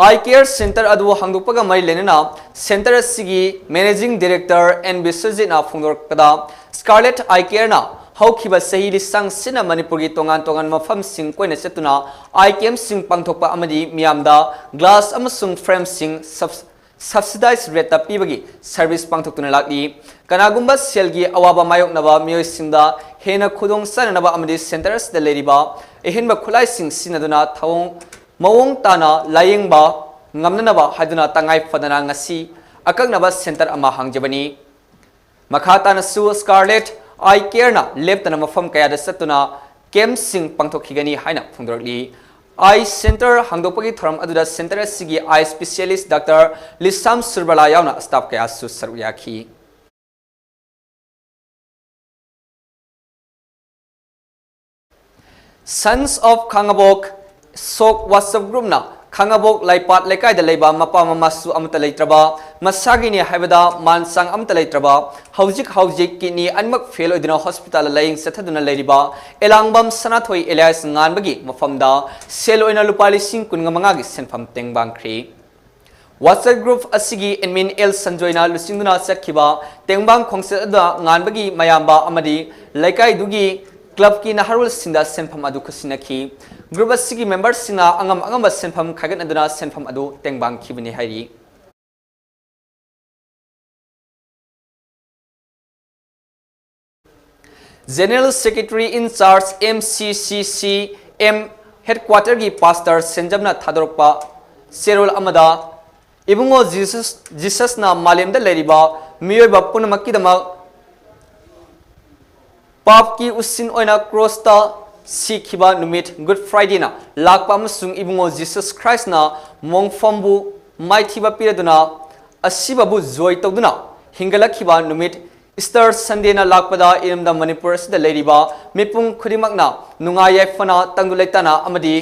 Eye care center ꯑꯗꯨ ꯍꯥꯡꯗꯣꯛꯄꯒ ꯃꯔꯤ ꯂꯩꯅꯅ center ꯑꯁꯤꯒꯤ managing director N ꯕꯤꯁ꯭ꯋꯖꯤꯠꯅ ꯐꯣꯡꯗꯣꯔꯛꯄꯗ, Scarlet Eye Careꯅ ꯍꯧꯈꯤꯕ ꯆꯍꯤ ꯂꯤꯁꯥꯡ ꯁꯤꯠꯅ ꯃꯅꯤꯄꯨꯔꯒꯤ ꯇꯣꯉꯥꯟ ꯇꯣꯉꯥꯟꯕ ꯃꯐꯝꯁꯤꯡ ꯀꯣꯏꯅ ꯆꯠꯇꯨꯅ eye campꯁꯤꯡ ꯄꯥꯡꯊꯣꯛꯄ ꯑꯃꯗꯤ ꯃꯤꯌꯥꯝꯗ glass ꯑꯃꯁꯨꯡ frameꯁꯤꯡ sub-, subsidized rateꯇ ꯄꯤꯕꯒꯤ service ꯄꯥꯡꯊꯣꯛꯇꯨꯅ ꯂꯥꯛꯂꯤ꯫ ꯀꯅꯥꯒꯨꯝꯕ ꯁꯦꯜꯒꯤ ꯑꯋꯥꯕ ꯃꯥꯌꯣꯛꯅꯕ ꯃꯤꯑꯣꯏꯁꯤꯡꯗ ꯍꯦꯟꯅ ꯈꯨꯗꯣꯡ ꯆꯥꯅꯅꯕ ꯑꯃꯗꯤ center ꯑꯁꯤꯗ ꯂꯩꯔꯤꯕ ꯑꯍꯦꯟꯕ ꯈꯨꯠꯂꯥꯏꯁꯤꯡ ꯁꯤꯖꯤꯟꯅꯗꯨꯅ ꯊꯧꯑꯣꯡ ꯃꯑꯣꯡ ꯇꯥꯅ ꯂꯥꯌꯦꯡꯕ ꯉꯝꯅꯅꯕ ꯍꯥꯏꯗꯨꯅ ꯇꯉꯥꯏ ꯐꯗꯅ ꯉꯁꯤ ꯑꯀꯛꯅꯕ center ꯑꯃ ꯍꯥꯡꯖꯕꯅꯤ꯫ ꯃꯈꯥ ꯇꯥꯅꯁꯨ Scarlet ꯑꯥꯏ ꯀꯦꯌꯔꯅ ꯂꯦꯞꯇꯅ ꯃꯐꯝ ꯀꯌꯥꯗ ꯆꯠꯇꯨꯅ ꯀꯦꯝꯞꯁꯤꯡ ꯄꯥꯡꯊꯣꯛꯈꯤꯒꯅꯤ ꯍꯥꯏꯅ ꯐꯣꯡꯗꯣꯔꯛꯂꯤ꯫ ꯑꯥꯏ ꯁꯦꯟꯇꯔ ꯍꯥꯡꯗꯣꯛꯄꯒꯤ ꯊꯧꯔꯝ ꯑꯗꯨꯗ ꯁꯦꯟꯇꯔ ꯑꯁꯤꯒꯤ ꯑꯥꯏ ꯁ꯭ꯄꯦꯁꯤꯌꯦꯂꯤꯁ ꯗꯥꯛꯇꯔ ꯂꯤꯁꯥꯝ ꯁꯨꯔꯕꯂꯥ ꯌꯥꯎꯅ ꯁ꯭ꯇꯥꯐ ꯀꯌꯥꯁꯨ ꯁꯔꯨꯛ ꯌꯥꯈꯤ꯫ Sons of Khangabok shock WhatsApp ꯒ꯭ꯔꯨꯞꯅ ꯈꯥꯉꯕꯣꯛ ꯂꯥꯏꯄꯥꯠ ꯂꯩꯀꯥꯏꯗ ꯂꯩꯕ ꯃꯄꯥ ꯃꯃꯥꯁꯨ ꯑꯃꯠꯇ ꯂꯩꯇ꯭ꯔꯕ, ꯃꯁꯥꯒꯤꯅꯤ ꯍꯥꯏꯕꯗ ꯃꯥꯟ ꯆꯥꯡ ꯑꯃꯠꯇ ꯂꯩꯇ꯭ꯔꯕ, ꯍꯧꯖꯤꯛ ꯍꯧꯖꯤꯛ ꯀꯤꯗꯅꯤ ꯑꯅꯤꯃꯛ ꯐꯦꯜ ꯑꯣꯏꯗꯨꯅ ꯍꯣꯁꯄꯤꯇꯥꯜꯗ ꯂꯥꯌꯦꯡ ꯆꯠꯊꯗꯨꯅ ꯂꯩꯔꯤꯕ ꯑꯦꯂꯥꯡꯕꯝ ꯁꯅꯥꯊꯣꯏ alias ꯉꯥꯟꯕꯒꯤ ꯃꯐꯝꯗ ꯁꯦꯜ ꯑꯣꯏꯅ ꯂꯨꯄꯥ ꯂꯤꯁꯤꯡ ꯀꯨꯟꯒ ꯃꯉꯥꯒꯤ ꯁꯦꯟꯐꯝ ꯇꯦꯡꯕꯥꯡꯈ꯭ꯔꯦ꯫ WhatsApp ꯒ꯭ꯔꯨꯞ ꯑꯁꯤꯒꯤ ꯑꯦꯗꯃꯤꯟ ꯑꯦꯜ ꯁꯟꯖꯣꯏꯅ ꯂꯨꯆꯤꯡꯗꯨꯅ ꯆꯠꯈꯤꯕ ꯇꯦꯡꯕꯥꯡ ꯈꯣꯡꯆꯠ ꯑꯗꯨꯗ ꯉꯥꯟꯕꯒꯤ ꯃꯌꯥꯝꯕ ꯑꯃꯗꯤ ꯂꯩꯀꯥꯏꯗꯨꯒꯤ ꯀ꯭ꯂꯕꯀꯤ ꯅꯍꯥꯔꯣꯜꯁꯤꯡꯗ ꯁꯦꯟꯐꯝ ꯑꯗꯨ ꯈꯨꯠꯁꯤꯟꯅꯈꯤ꯫ ꯒ꯭ꯔꯨꯞ ꯑꯁꯤꯒꯤ ꯃꯦꯝꯕꯔꯁꯤꯡꯅ ꯑꯉꯝ ꯑꯉꯝꯕ ꯁꯦꯟꯐꯝ ꯈꯥꯏꯒꯠꯅꯗꯨꯅ ꯁꯦꯟꯐꯝ ꯑꯗꯨ ꯇꯦꯡꯕꯥꯡꯈꯤꯕꯅꯤ ꯍꯥꯏꯔꯤ꯫ General Secretary in Charge M C C C M Headquarter ꯒꯤ ꯄꯥꯁꯇꯔ ꯁꯦꯟꯖꯝꯅ ꯊꯥꯗꯣꯔꯛꯄ ꯆꯦꯔꯣꯜ ꯑꯃꯗ, ꯏꯕꯨꯡꯉꯣ ꯖꯤꯁꯁ, ꯖꯤꯁꯁꯅ ꯃꯥꯂꯦꯝꯗ ꯂꯩꯔꯤꯕ ꯃꯤꯑꯣꯏꯕ ꯄꯨꯝꯅꯃꯛꯀꯤꯗꯃꯛ ꯄꯥꯞꯀꯤ ꯎꯁꯤꯟ ꯑꯣꯏꯅ ꯀ꯭ꯔꯣꯁꯇ ꯁꯤꯈꯤꯕ ꯅꯨꯃꯤꯠ Good Fridayꯅ ꯂꯥꯛꯄ ꯑꯃꯁꯨꯡ ꯏꯕꯨꯡꯉꯣ ꯖꯤꯁꯁ ꯈ꯭ꯔꯥꯏꯁꯅ ꯃꯣꯡꯐꯝꯕꯨ ꯃꯥꯏꯊꯤꯕ ꯄꯤꯔꯗꯨꯅ ꯑꯁꯤꯕꯕꯨ ꯖꯣꯏ ꯇꯧꯗꯨꯅ ꯍꯤꯡꯒꯠꯂꯛꯈꯤꯕ ꯅꯨꯃꯤꯠ Easter Sundayꯅ ꯂꯥꯛꯄꯗ ꯏꯔꯝꯗꯝ ꯃꯅꯤꯄꯨꯔ ꯑꯁꯤꯗ ꯂꯩꯔꯤꯕ ꯃꯤꯄꯨꯝ ꯈꯨꯗꯤꯡꯃꯛꯅ ꯅꯨꯡꯉꯥꯏ ꯌꯥꯏꯐꯅ ꯇꯪꯗꯨ ꯂꯩꯇꯥꯅ ꯑꯃꯗꯤ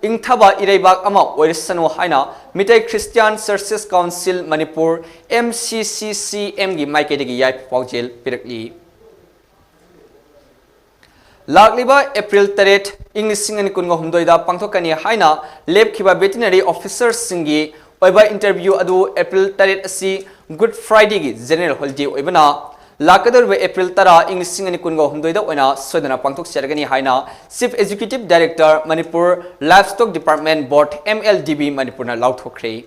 ꯏꯪꯊꯕ ꯏꯔꯩꯕꯥꯛ ꯑꯃ ꯑꯣꯏꯔꯁꯅꯨ ꯍꯥꯏꯅ Meitei Christian Churches Council Manipur, M C C C M ꯒꯤ ꯃꯥꯏꯀꯩꯗꯒꯤ ꯌꯥꯏꯐ ꯄꯥꯎꯖꯦꯜ ꯄꯤꯔꯛꯂꯤ꯫ ꯂꯥꯛꯂꯤꯕ ꯑꯦꯄ꯭ꯔꯤꯜ ꯇꯔꯦꯠ, ꯏꯪ ꯂꯤꯁꯤꯡ ꯑꯅꯤ ꯀꯨꯟꯒ ꯍꯨꯝꯗꯣꯏꯗ ꯄꯥꯡꯊꯣꯛꯀꯅꯤ ꯍꯥꯏꯅ ꯂꯦꯞꯈꯤꯕ ꯚꯦꯇꯤꯅꯔꯤ ꯑꯣꯐꯤꯁꯔꯁꯤꯡꯒꯤ ꯑꯣꯏꯕ interview ꯑꯗꯨ ꯑꯦꯄ꯭ꯔꯤꯜ ꯇꯔꯦꯠ ꯑꯁꯤ Good Fridayꯒꯤ general holiday ꯑꯣꯏꯕꯅ, ꯂꯥꯛꯀꯗꯧꯔꯤꯕ ꯑꯦꯄ꯭ꯔꯤꯜ ꯇꯔꯥ, ꯏꯪ ꯂꯤꯁꯤꯡ ꯑꯅꯤ ꯀꯨꯟꯒ ꯍꯨꯝꯗꯣꯏꯗ ꯑꯣꯏꯅ ꯁꯣꯏꯗꯅ ꯄꯥꯡꯊꯣꯛꯆꯔꯒꯅꯤ ꯍꯥꯏꯅ Chief Executive Director, Manipur Livestock Department, Board, M L D B ꯃꯅꯤꯄꯨꯔꯅ ꯂꯥꯎꯊꯣꯛꯈ꯭ꯔꯦ꯫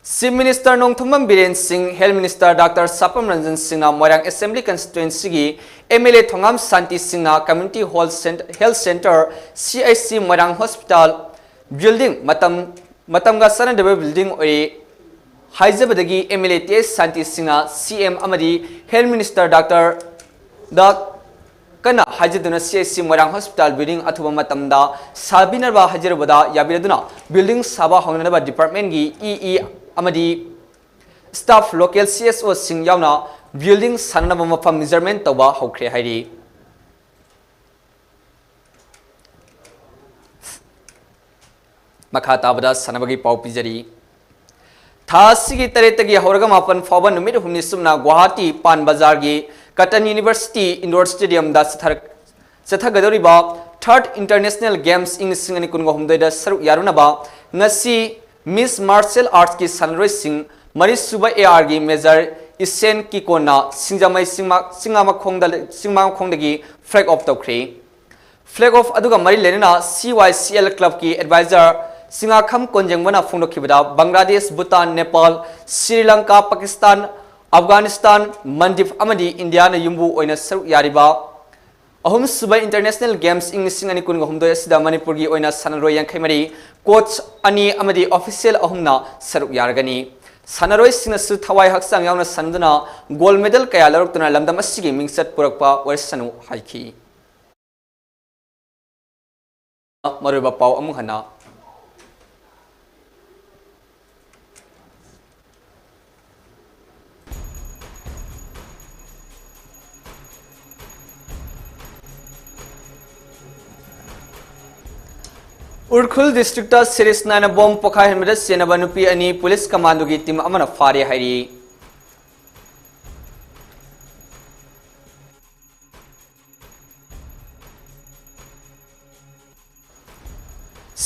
Chief Minister ꯅꯣꯡꯊꯣꯝꯕꯝ ꯕꯤꯔꯦꯟ ꯁꯤꯡ, Health Minister Doctor ꯁꯥꯄꯝ ꯔꯟꯖꯟ ꯁꯤꯡꯅ ꯃꯣꯏꯔꯥꯡ Assembly Constituencyꯒꯤ M L A ꯊꯣꯉꯥꯝ ꯁꯥꯟꯇꯤ ꯁꯤꯡꯅ Community Hall Cent-, Health Centre, C H C ꯃꯣꯏꯔꯥꯡ Hospital Building ꯃꯇꯝ, ꯃꯇꯝꯒ ꯆꯥꯟꯅꯗꯕ building ꯑꯣꯏꯔꯤ, ꯍꯥꯏꯖꯕꯗꯒꯤ ꯑꯦꯝ ꯑꯦꯜ ꯑꯦ ꯇꯤ ꯑꯦꯁ ꯁꯥꯟꯇꯤ ꯁꯤꯡꯅ ꯁꯤ ꯑꯦꯝ ꯑꯃꯗꯤ ꯍꯦꯜꯊ ꯃꯤꯅꯤꯁꯇꯔ ꯗꯥꯛꯇꯔꯗ ꯀꯟꯅ ꯍꯥꯏꯖꯗꯨꯅ ꯁꯤ ꯑꯩꯆ ꯁꯤ ꯃꯣꯏꯔꯥꯡ ꯍꯣꯁꯄꯤꯇꯥꯜ ꯕꯤꯜꯗꯤꯡ ꯑꯊꯨꯕ ꯃꯇꯝꯗ ꯁꯥꯕꯤꯅꯕ ꯍꯥꯏꯖꯔꯨꯕꯗ ꯌꯥꯕꯤꯔꯗꯨꯅ ꯕꯤꯜꯗꯤꯡ ꯁꯥꯕ ꯍꯧꯅꯅꯕ ꯗꯤꯄꯥꯔꯠꯃꯦꯟꯒꯤ ꯏ ꯏ ꯑꯃꯗꯤ ꯁ꯭ꯇꯥꯐ, ꯂꯣꯀꯦꯜ ꯁꯤ ꯑꯦꯁ ꯑꯣꯁꯤꯡ ꯌꯥꯎꯅ ꯕꯤꯜꯗꯤꯡ ꯁꯥꯟꯅꯅꯕ ꯃꯐꯝ ꯃꯦꯖꯔꯃꯦꯟ ꯇꯧꯕ ꯍꯧꯈ꯭ꯔꯦ ꯍꯥꯏꯔꯤ꯫ ꯃꯈꯥ ꯇꯥꯕꯗ ꯁꯥꯟꯅꯕꯒꯤ ꯄꯥꯎ ꯄꯤꯖꯔꯤ꯫ ꯊꯥ ꯑꯁꯤꯒꯤ ꯇꯔꯦꯠꯇꯒꯤ ꯍꯧꯔꯒ ꯃꯥꯄꯟ ꯐꯥꯎꯕ ꯅꯨꯃꯤꯠ ꯍꯨꯝꯅꯤ ꯆꯨꯞꯅ ꯒꯨꯋꯥꯍꯥꯇꯤ ꯄꯥꯟ ꯕꯖꯥꯔꯒꯤ ꯀꯇꯟ ꯌꯨꯅꯤꯚꯔꯁꯤꯇꯤ ꯏꯟꯗꯣꯔ ꯁ꯭ꯇꯦꯗꯤꯌꯝꯗ ꯆꯠꯊꯔꯛ-, ꯆꯠꯊꯒꯗꯧꯔꯤꯕ ꯊꯥꯔꯠ ꯏꯟꯇꯔꯅꯦꯁꯅꯦꯜ ꯒꯦꯝꯁ ꯏꯪ ꯂꯤꯁꯤꯡ ꯑꯅꯤ ꯀꯨꯟꯒ ꯍꯨꯝꯗꯣꯏꯗ ꯁꯔꯨꯛ ꯌꯥꯔꯨꯅꯕ ꯉꯁꯤ ꯃꯤꯁ ꯃꯥꯔꯁꯦꯜ ꯑꯥꯔꯠꯁꯀꯤ ꯁꯥꯟꯅꯔꯣꯏꯁꯤꯡ ꯃꯔꯤꯁꯨꯕ ꯑꯦ ꯑꯥꯔꯒꯤ ꯃꯦꯖꯔ ꯏꯁꯦꯟ ꯀꯤꯀꯣꯟꯅ ꯁꯤꯡꯖꯃꯩ ꯆꯤꯡꯃꯥ-, ꯆꯤꯡꯃꯥꯃꯈꯣꯡꯗ, ꯆꯤꯡꯃꯥꯃꯈꯣꯡꯗꯒꯤ ꯐ꯭ꯂꯦꯒ ꯑꯣꯐ ꯇꯧꯈ꯭ꯔꯤ꯫ ꯐ꯭ꯂꯦꯒ ꯑꯣꯐ ꯑꯗꯨꯒ ꯃꯔꯤ ꯂꯩꯅꯅ ꯁꯤ ꯋꯥꯏ ꯁꯤ ꯑꯦꯜ ꯀ꯭ꯂꯕꯀꯤ ꯑꯦꯗꯚꯥꯏꯖꯔ ꯆꯤꯡꯉꯥꯈꯝ ꯀꯣꯟꯖꯦꯡꯕꯅ ꯐꯣꯡꯗꯣꯛꯈꯤꯕꯗ, ꯕꯪꯒ꯭ꯂꯥꯗꯦꯁ, ꯚꯨꯇꯥꯟ, ꯅꯦꯄꯥꯜ, ꯁ꯭ꯔꯤ ꯂꯪꯀꯥ, ꯄꯥꯀꯤꯁꯇꯥꯟ, ꯑꯐꯒꯥꯅꯤꯁꯇꯥꯟ, ꯃꯟꯗꯤꯞ ꯑꯃꯗꯤ ꯏꯟꯗꯤꯌꯥꯅ ꯌꯨꯝꯕꯨ ꯑꯣꯏꯅ ꯁꯔꯨꯛ ꯌꯥꯔꯤꯕ ꯑꯍꯨꯝꯁꯨꯕ ꯏꯟꯇꯔꯅꯦꯁꯅꯦꯜ ꯒꯦꯝꯁ ꯏꯪ ꯂꯤꯁꯤꯡ ꯑꯅꯤ ꯀꯨꯟꯒ ꯍꯨꯝꯗꯣꯏ ꯑꯁꯤꯗ ꯃꯅꯤꯄꯨꯔꯒꯤ ꯑꯣꯏꯅ ꯁꯥꯟꯅꯔꯣꯏ ꯌꯥꯡꯈꯩ ꯃꯔꯤ, ꯀꯣꯆ ꯑꯅꯤ ꯑꯃꯗꯤ ꯑꯣꯐꯤꯁꯤꯌꯦꯜ ꯑꯍꯨꯝꯅ ꯁꯔꯨꯛ ꯌꯥꯔꯒꯅꯤ꯫ ꯁꯥꯟꯅꯔꯣꯏꯁꯤꯡꯅꯁꯨ ꯊꯋꯥꯏ ꯍꯛꯆꯥꯡ ꯌꯥꯎꯅ ꯁꯥꯟꯅꯗꯨꯅ ꯒꯣꯜ ꯃꯦꯗꯜ ꯀꯌꯥ ꯂꯧꯔꯛꯇꯨꯅ ꯂꯝꯗꯝ ꯑꯁꯤꯒꯤ ꯃꯤꯡꯆꯠ ꯄꯨꯔꯛꯄ ꯑꯣꯏꯔꯁꯅꯨ ꯍꯥꯏꯈꯤ꯫ ꯃꯔꯨꯑꯣꯏꯕ ꯄꯥꯎ ꯑꯃꯨꯛ ꯍꯟꯅ꯫ ꯎꯈ꯭ꯔꯨꯜ ꯗꯤꯁꯇ꯭ꯔꯤꯛꯇ ꯁꯦꯔꯤꯁ ꯅꯥꯏꯅ ꯕꯣꯝ ꯄꯣꯈꯥꯏꯍꯟꯕꯗ ꯆꯦꯟꯅꯕ ꯅꯨꯄꯤ ꯑꯅꯤ ꯄꯨꯂꯤꯁ ꯀꯃꯥꯟꯗꯣꯒꯤ ꯇꯤꯝ ꯑꯃꯅ ꯐꯥꯔꯦ ꯍꯥꯏꯔꯤ꯫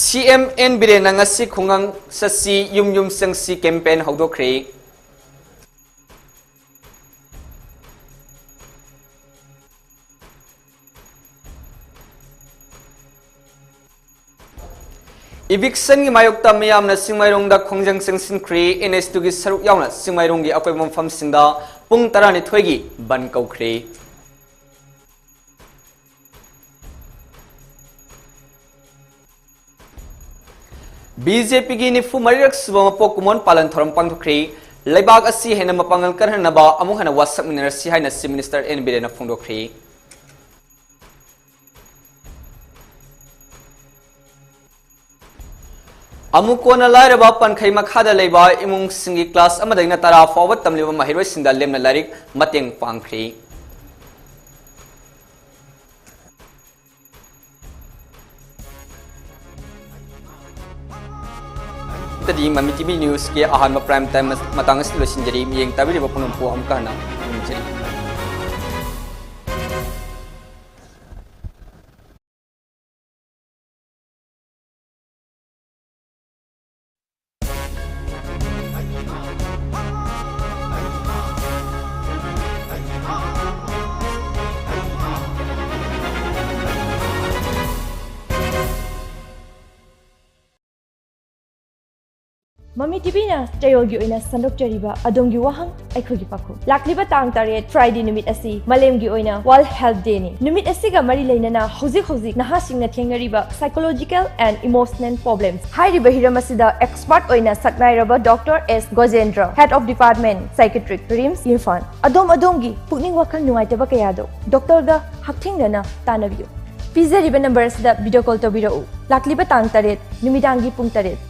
ꯁꯤ ꯑꯦꯝ ꯑꯦꯟ ꯕꯤꯔꯦꯟꯅ ꯉꯁꯤ ꯈꯨꯡꯒꯪ ꯆꯠꯁꯤ, ꯌꯨꯝ ꯌꯨꯝ ꯆꯪꯁꯤ ꯀꯦꯝꯄꯦꯟ ꯍꯧꯗꯣꯛꯈ꯭ꯔꯦ꯫ ꯏꯚꯤꯛꯁꯟꯒꯤ ꯃꯥꯌꯣꯛꯇ ꯃꯤꯌꯥꯝꯅ ꯆꯤꯡꯃꯩꯔꯣꯡꯗ ꯈꯣꯡꯖꯪ ꯆꯪꯁꯤꯟꯈ꯭ꯔꯦ꯫ ꯑꯦꯟ ꯑꯩꯆ ꯇꯨꯒꯤ ꯁꯔꯨꯛ ꯌꯥꯎꯅ ꯆꯤꯡꯃꯩꯔꯣꯡꯒꯤ ꯑꯀꯣꯏꯕ ꯃꯐꯝꯁꯤꯡꯗ ꯄꯨꯡ ꯇꯔꯥꯅꯤꯊꯣꯏꯒꯤ ꯕꯟ ꯀꯧꯈ꯭ꯔꯦ꯫ ꯕꯤ ꯖꯦ ꯄꯤꯒꯤ ꯅꯤꯐꯨ ꯃꯔꯤꯔꯛ ꯁꯨꯕ ꯃꯄꯣꯛ ꯀꯨꯝꯑꯣꯟ ꯄꯥꯂꯟ ꯊꯧꯔꯝ ꯄꯥꯡꯊꯣꯛꯈ꯭ꯔꯤ꯫ ꯂꯩꯕꯥꯛ ꯑꯁꯤ ꯍꯦꯟꯅ ꯃꯄꯥꯡꯒꯜ ꯀꯟꯍꯟꯅꯕ ꯑꯃꯨꯛ ꯍꯟꯅ ꯋꯥꯁꯛꯃꯤꯟꯅꯔꯁꯤ ꯍꯥꯏꯅ Chief Minister ꯑꯦꯟ ꯕꯤꯔꯦꯟꯅ ꯐꯣꯡꯗꯣꯛꯈ꯭ꯔꯤ꯫ ꯑꯃꯨꯛ ꯀꯣꯟꯅ ꯂꯥꯏꯔꯕ ꯄꯟꯈꯩ ꯃꯈꯥꯗ ꯂꯩꯕ ꯏꯃꯨꯡꯁꯤꯡꯒꯤ class ꯑꯃꯗꯒꯤꯅ ꯇꯔꯥ ꯐꯥꯎꯕ ꯇꯝꯂꯤꯕ ꯃꯍꯩꯔꯣꯏꯁꯤꯡꯗ ꯂꯦꯝꯅ ꯂꯥꯏꯔꯤꯛ ꯃꯇꯦꯡ ꯄꯥꯡꯈ꯭ꯔꯤ꯫ ꯇꯗꯤ ꯃꯃꯤ ꯇꯤ ꯚꯤ Newsꯀꯤ ꯑꯍꯥꯟꯕ prime time ꯃꯇꯥꯡ ꯑꯁꯤ ꯂꯣꯏꯁꯤꯟꯖꯔꯤ꯫ ꯃꯤꯠꯌꯦꯡ ꯇꯥꯕꯤꯔꯤꯕ ꯄꯨꯝꯅꯃꯛꯄꯨ ꯑꯃꯨꯛꯀ ꯍꯟꯅ ꯈꯨꯔꯨꯝꯖꯔꯤ꯫ ꯃꯃꯤ ꯇꯤ ꯚꯤꯅ ꯆꯌꯣꯜꯒꯤ ꯑꯣꯏꯅ ꯁꯟꯗꯣꯛꯆꯔꯤꯕ ꯑꯗꯣꯝꯒꯤ ꯋꯥꯍꯪ, ꯑꯩꯈꯣꯏꯒꯤ ꯄꯥꯎꯈꯨꯝ꯫ ꯂꯥꯛꯂꯤꯕ ꯇꯥꯡ ꯇꯔꯦꯠ, Friday ꯅꯨꯃꯤꯠ ꯑꯁꯤ ꯃꯥꯂꯦꯝꯒꯤ ꯑꯣꯏꯅ World Health Dayꯅꯤ꯫ ꯅꯨꯃꯤꯠ ꯑꯁꯤꯒ ꯃꯔꯤ ꯂꯩꯅꯅ ꯍꯧꯖꯤꯛ ꯍꯧꯖꯤꯛ ꯅꯍꯥꯁꯤꯡꯅ ꯊꯦꯡꯅꯔꯤꯕ psychological and emotional problems ꯍꯥꯏꯔꯤꯕ ꯍꯤꯔꯝ ꯑꯁꯤꯗ expert ꯑꯣꯏꯅ ꯁꯛꯅꯥꯏꯔꯕ Doctor S ꯒꯣꯖꯦꯟꯗ꯭ꯔ, Head of Department Psychiatric, RIMS, Imphal. ꯑꯗꯣꯝ ꯑꯗꯣꯝꯒꯤ ꯄꯨꯛꯅꯤꯡ ꯋꯥꯈꯜ ꯅꯨꯡꯉꯥꯏꯇꯕ ꯀꯌꯥꯗꯣ doctorꯒ ꯍꯛꯊꯦꯡꯅꯅ ꯇꯥꯟꯅꯕꯤꯌꯨ꯫ ꯄꯤꯖꯔꯤꯕ number ꯑꯁꯤꯗ video call ꯇꯧꯕꯤꯔꯛꯎ꯫ ꯂꯥꯛꯂꯤꯕ ꯇꯥꯡ ꯇꯔꯦꯠ, ꯅꯨꯃꯤꯗꯥꯡꯒꯤ ꯄꯨꯡ ꯇꯔꯦꯠ꯫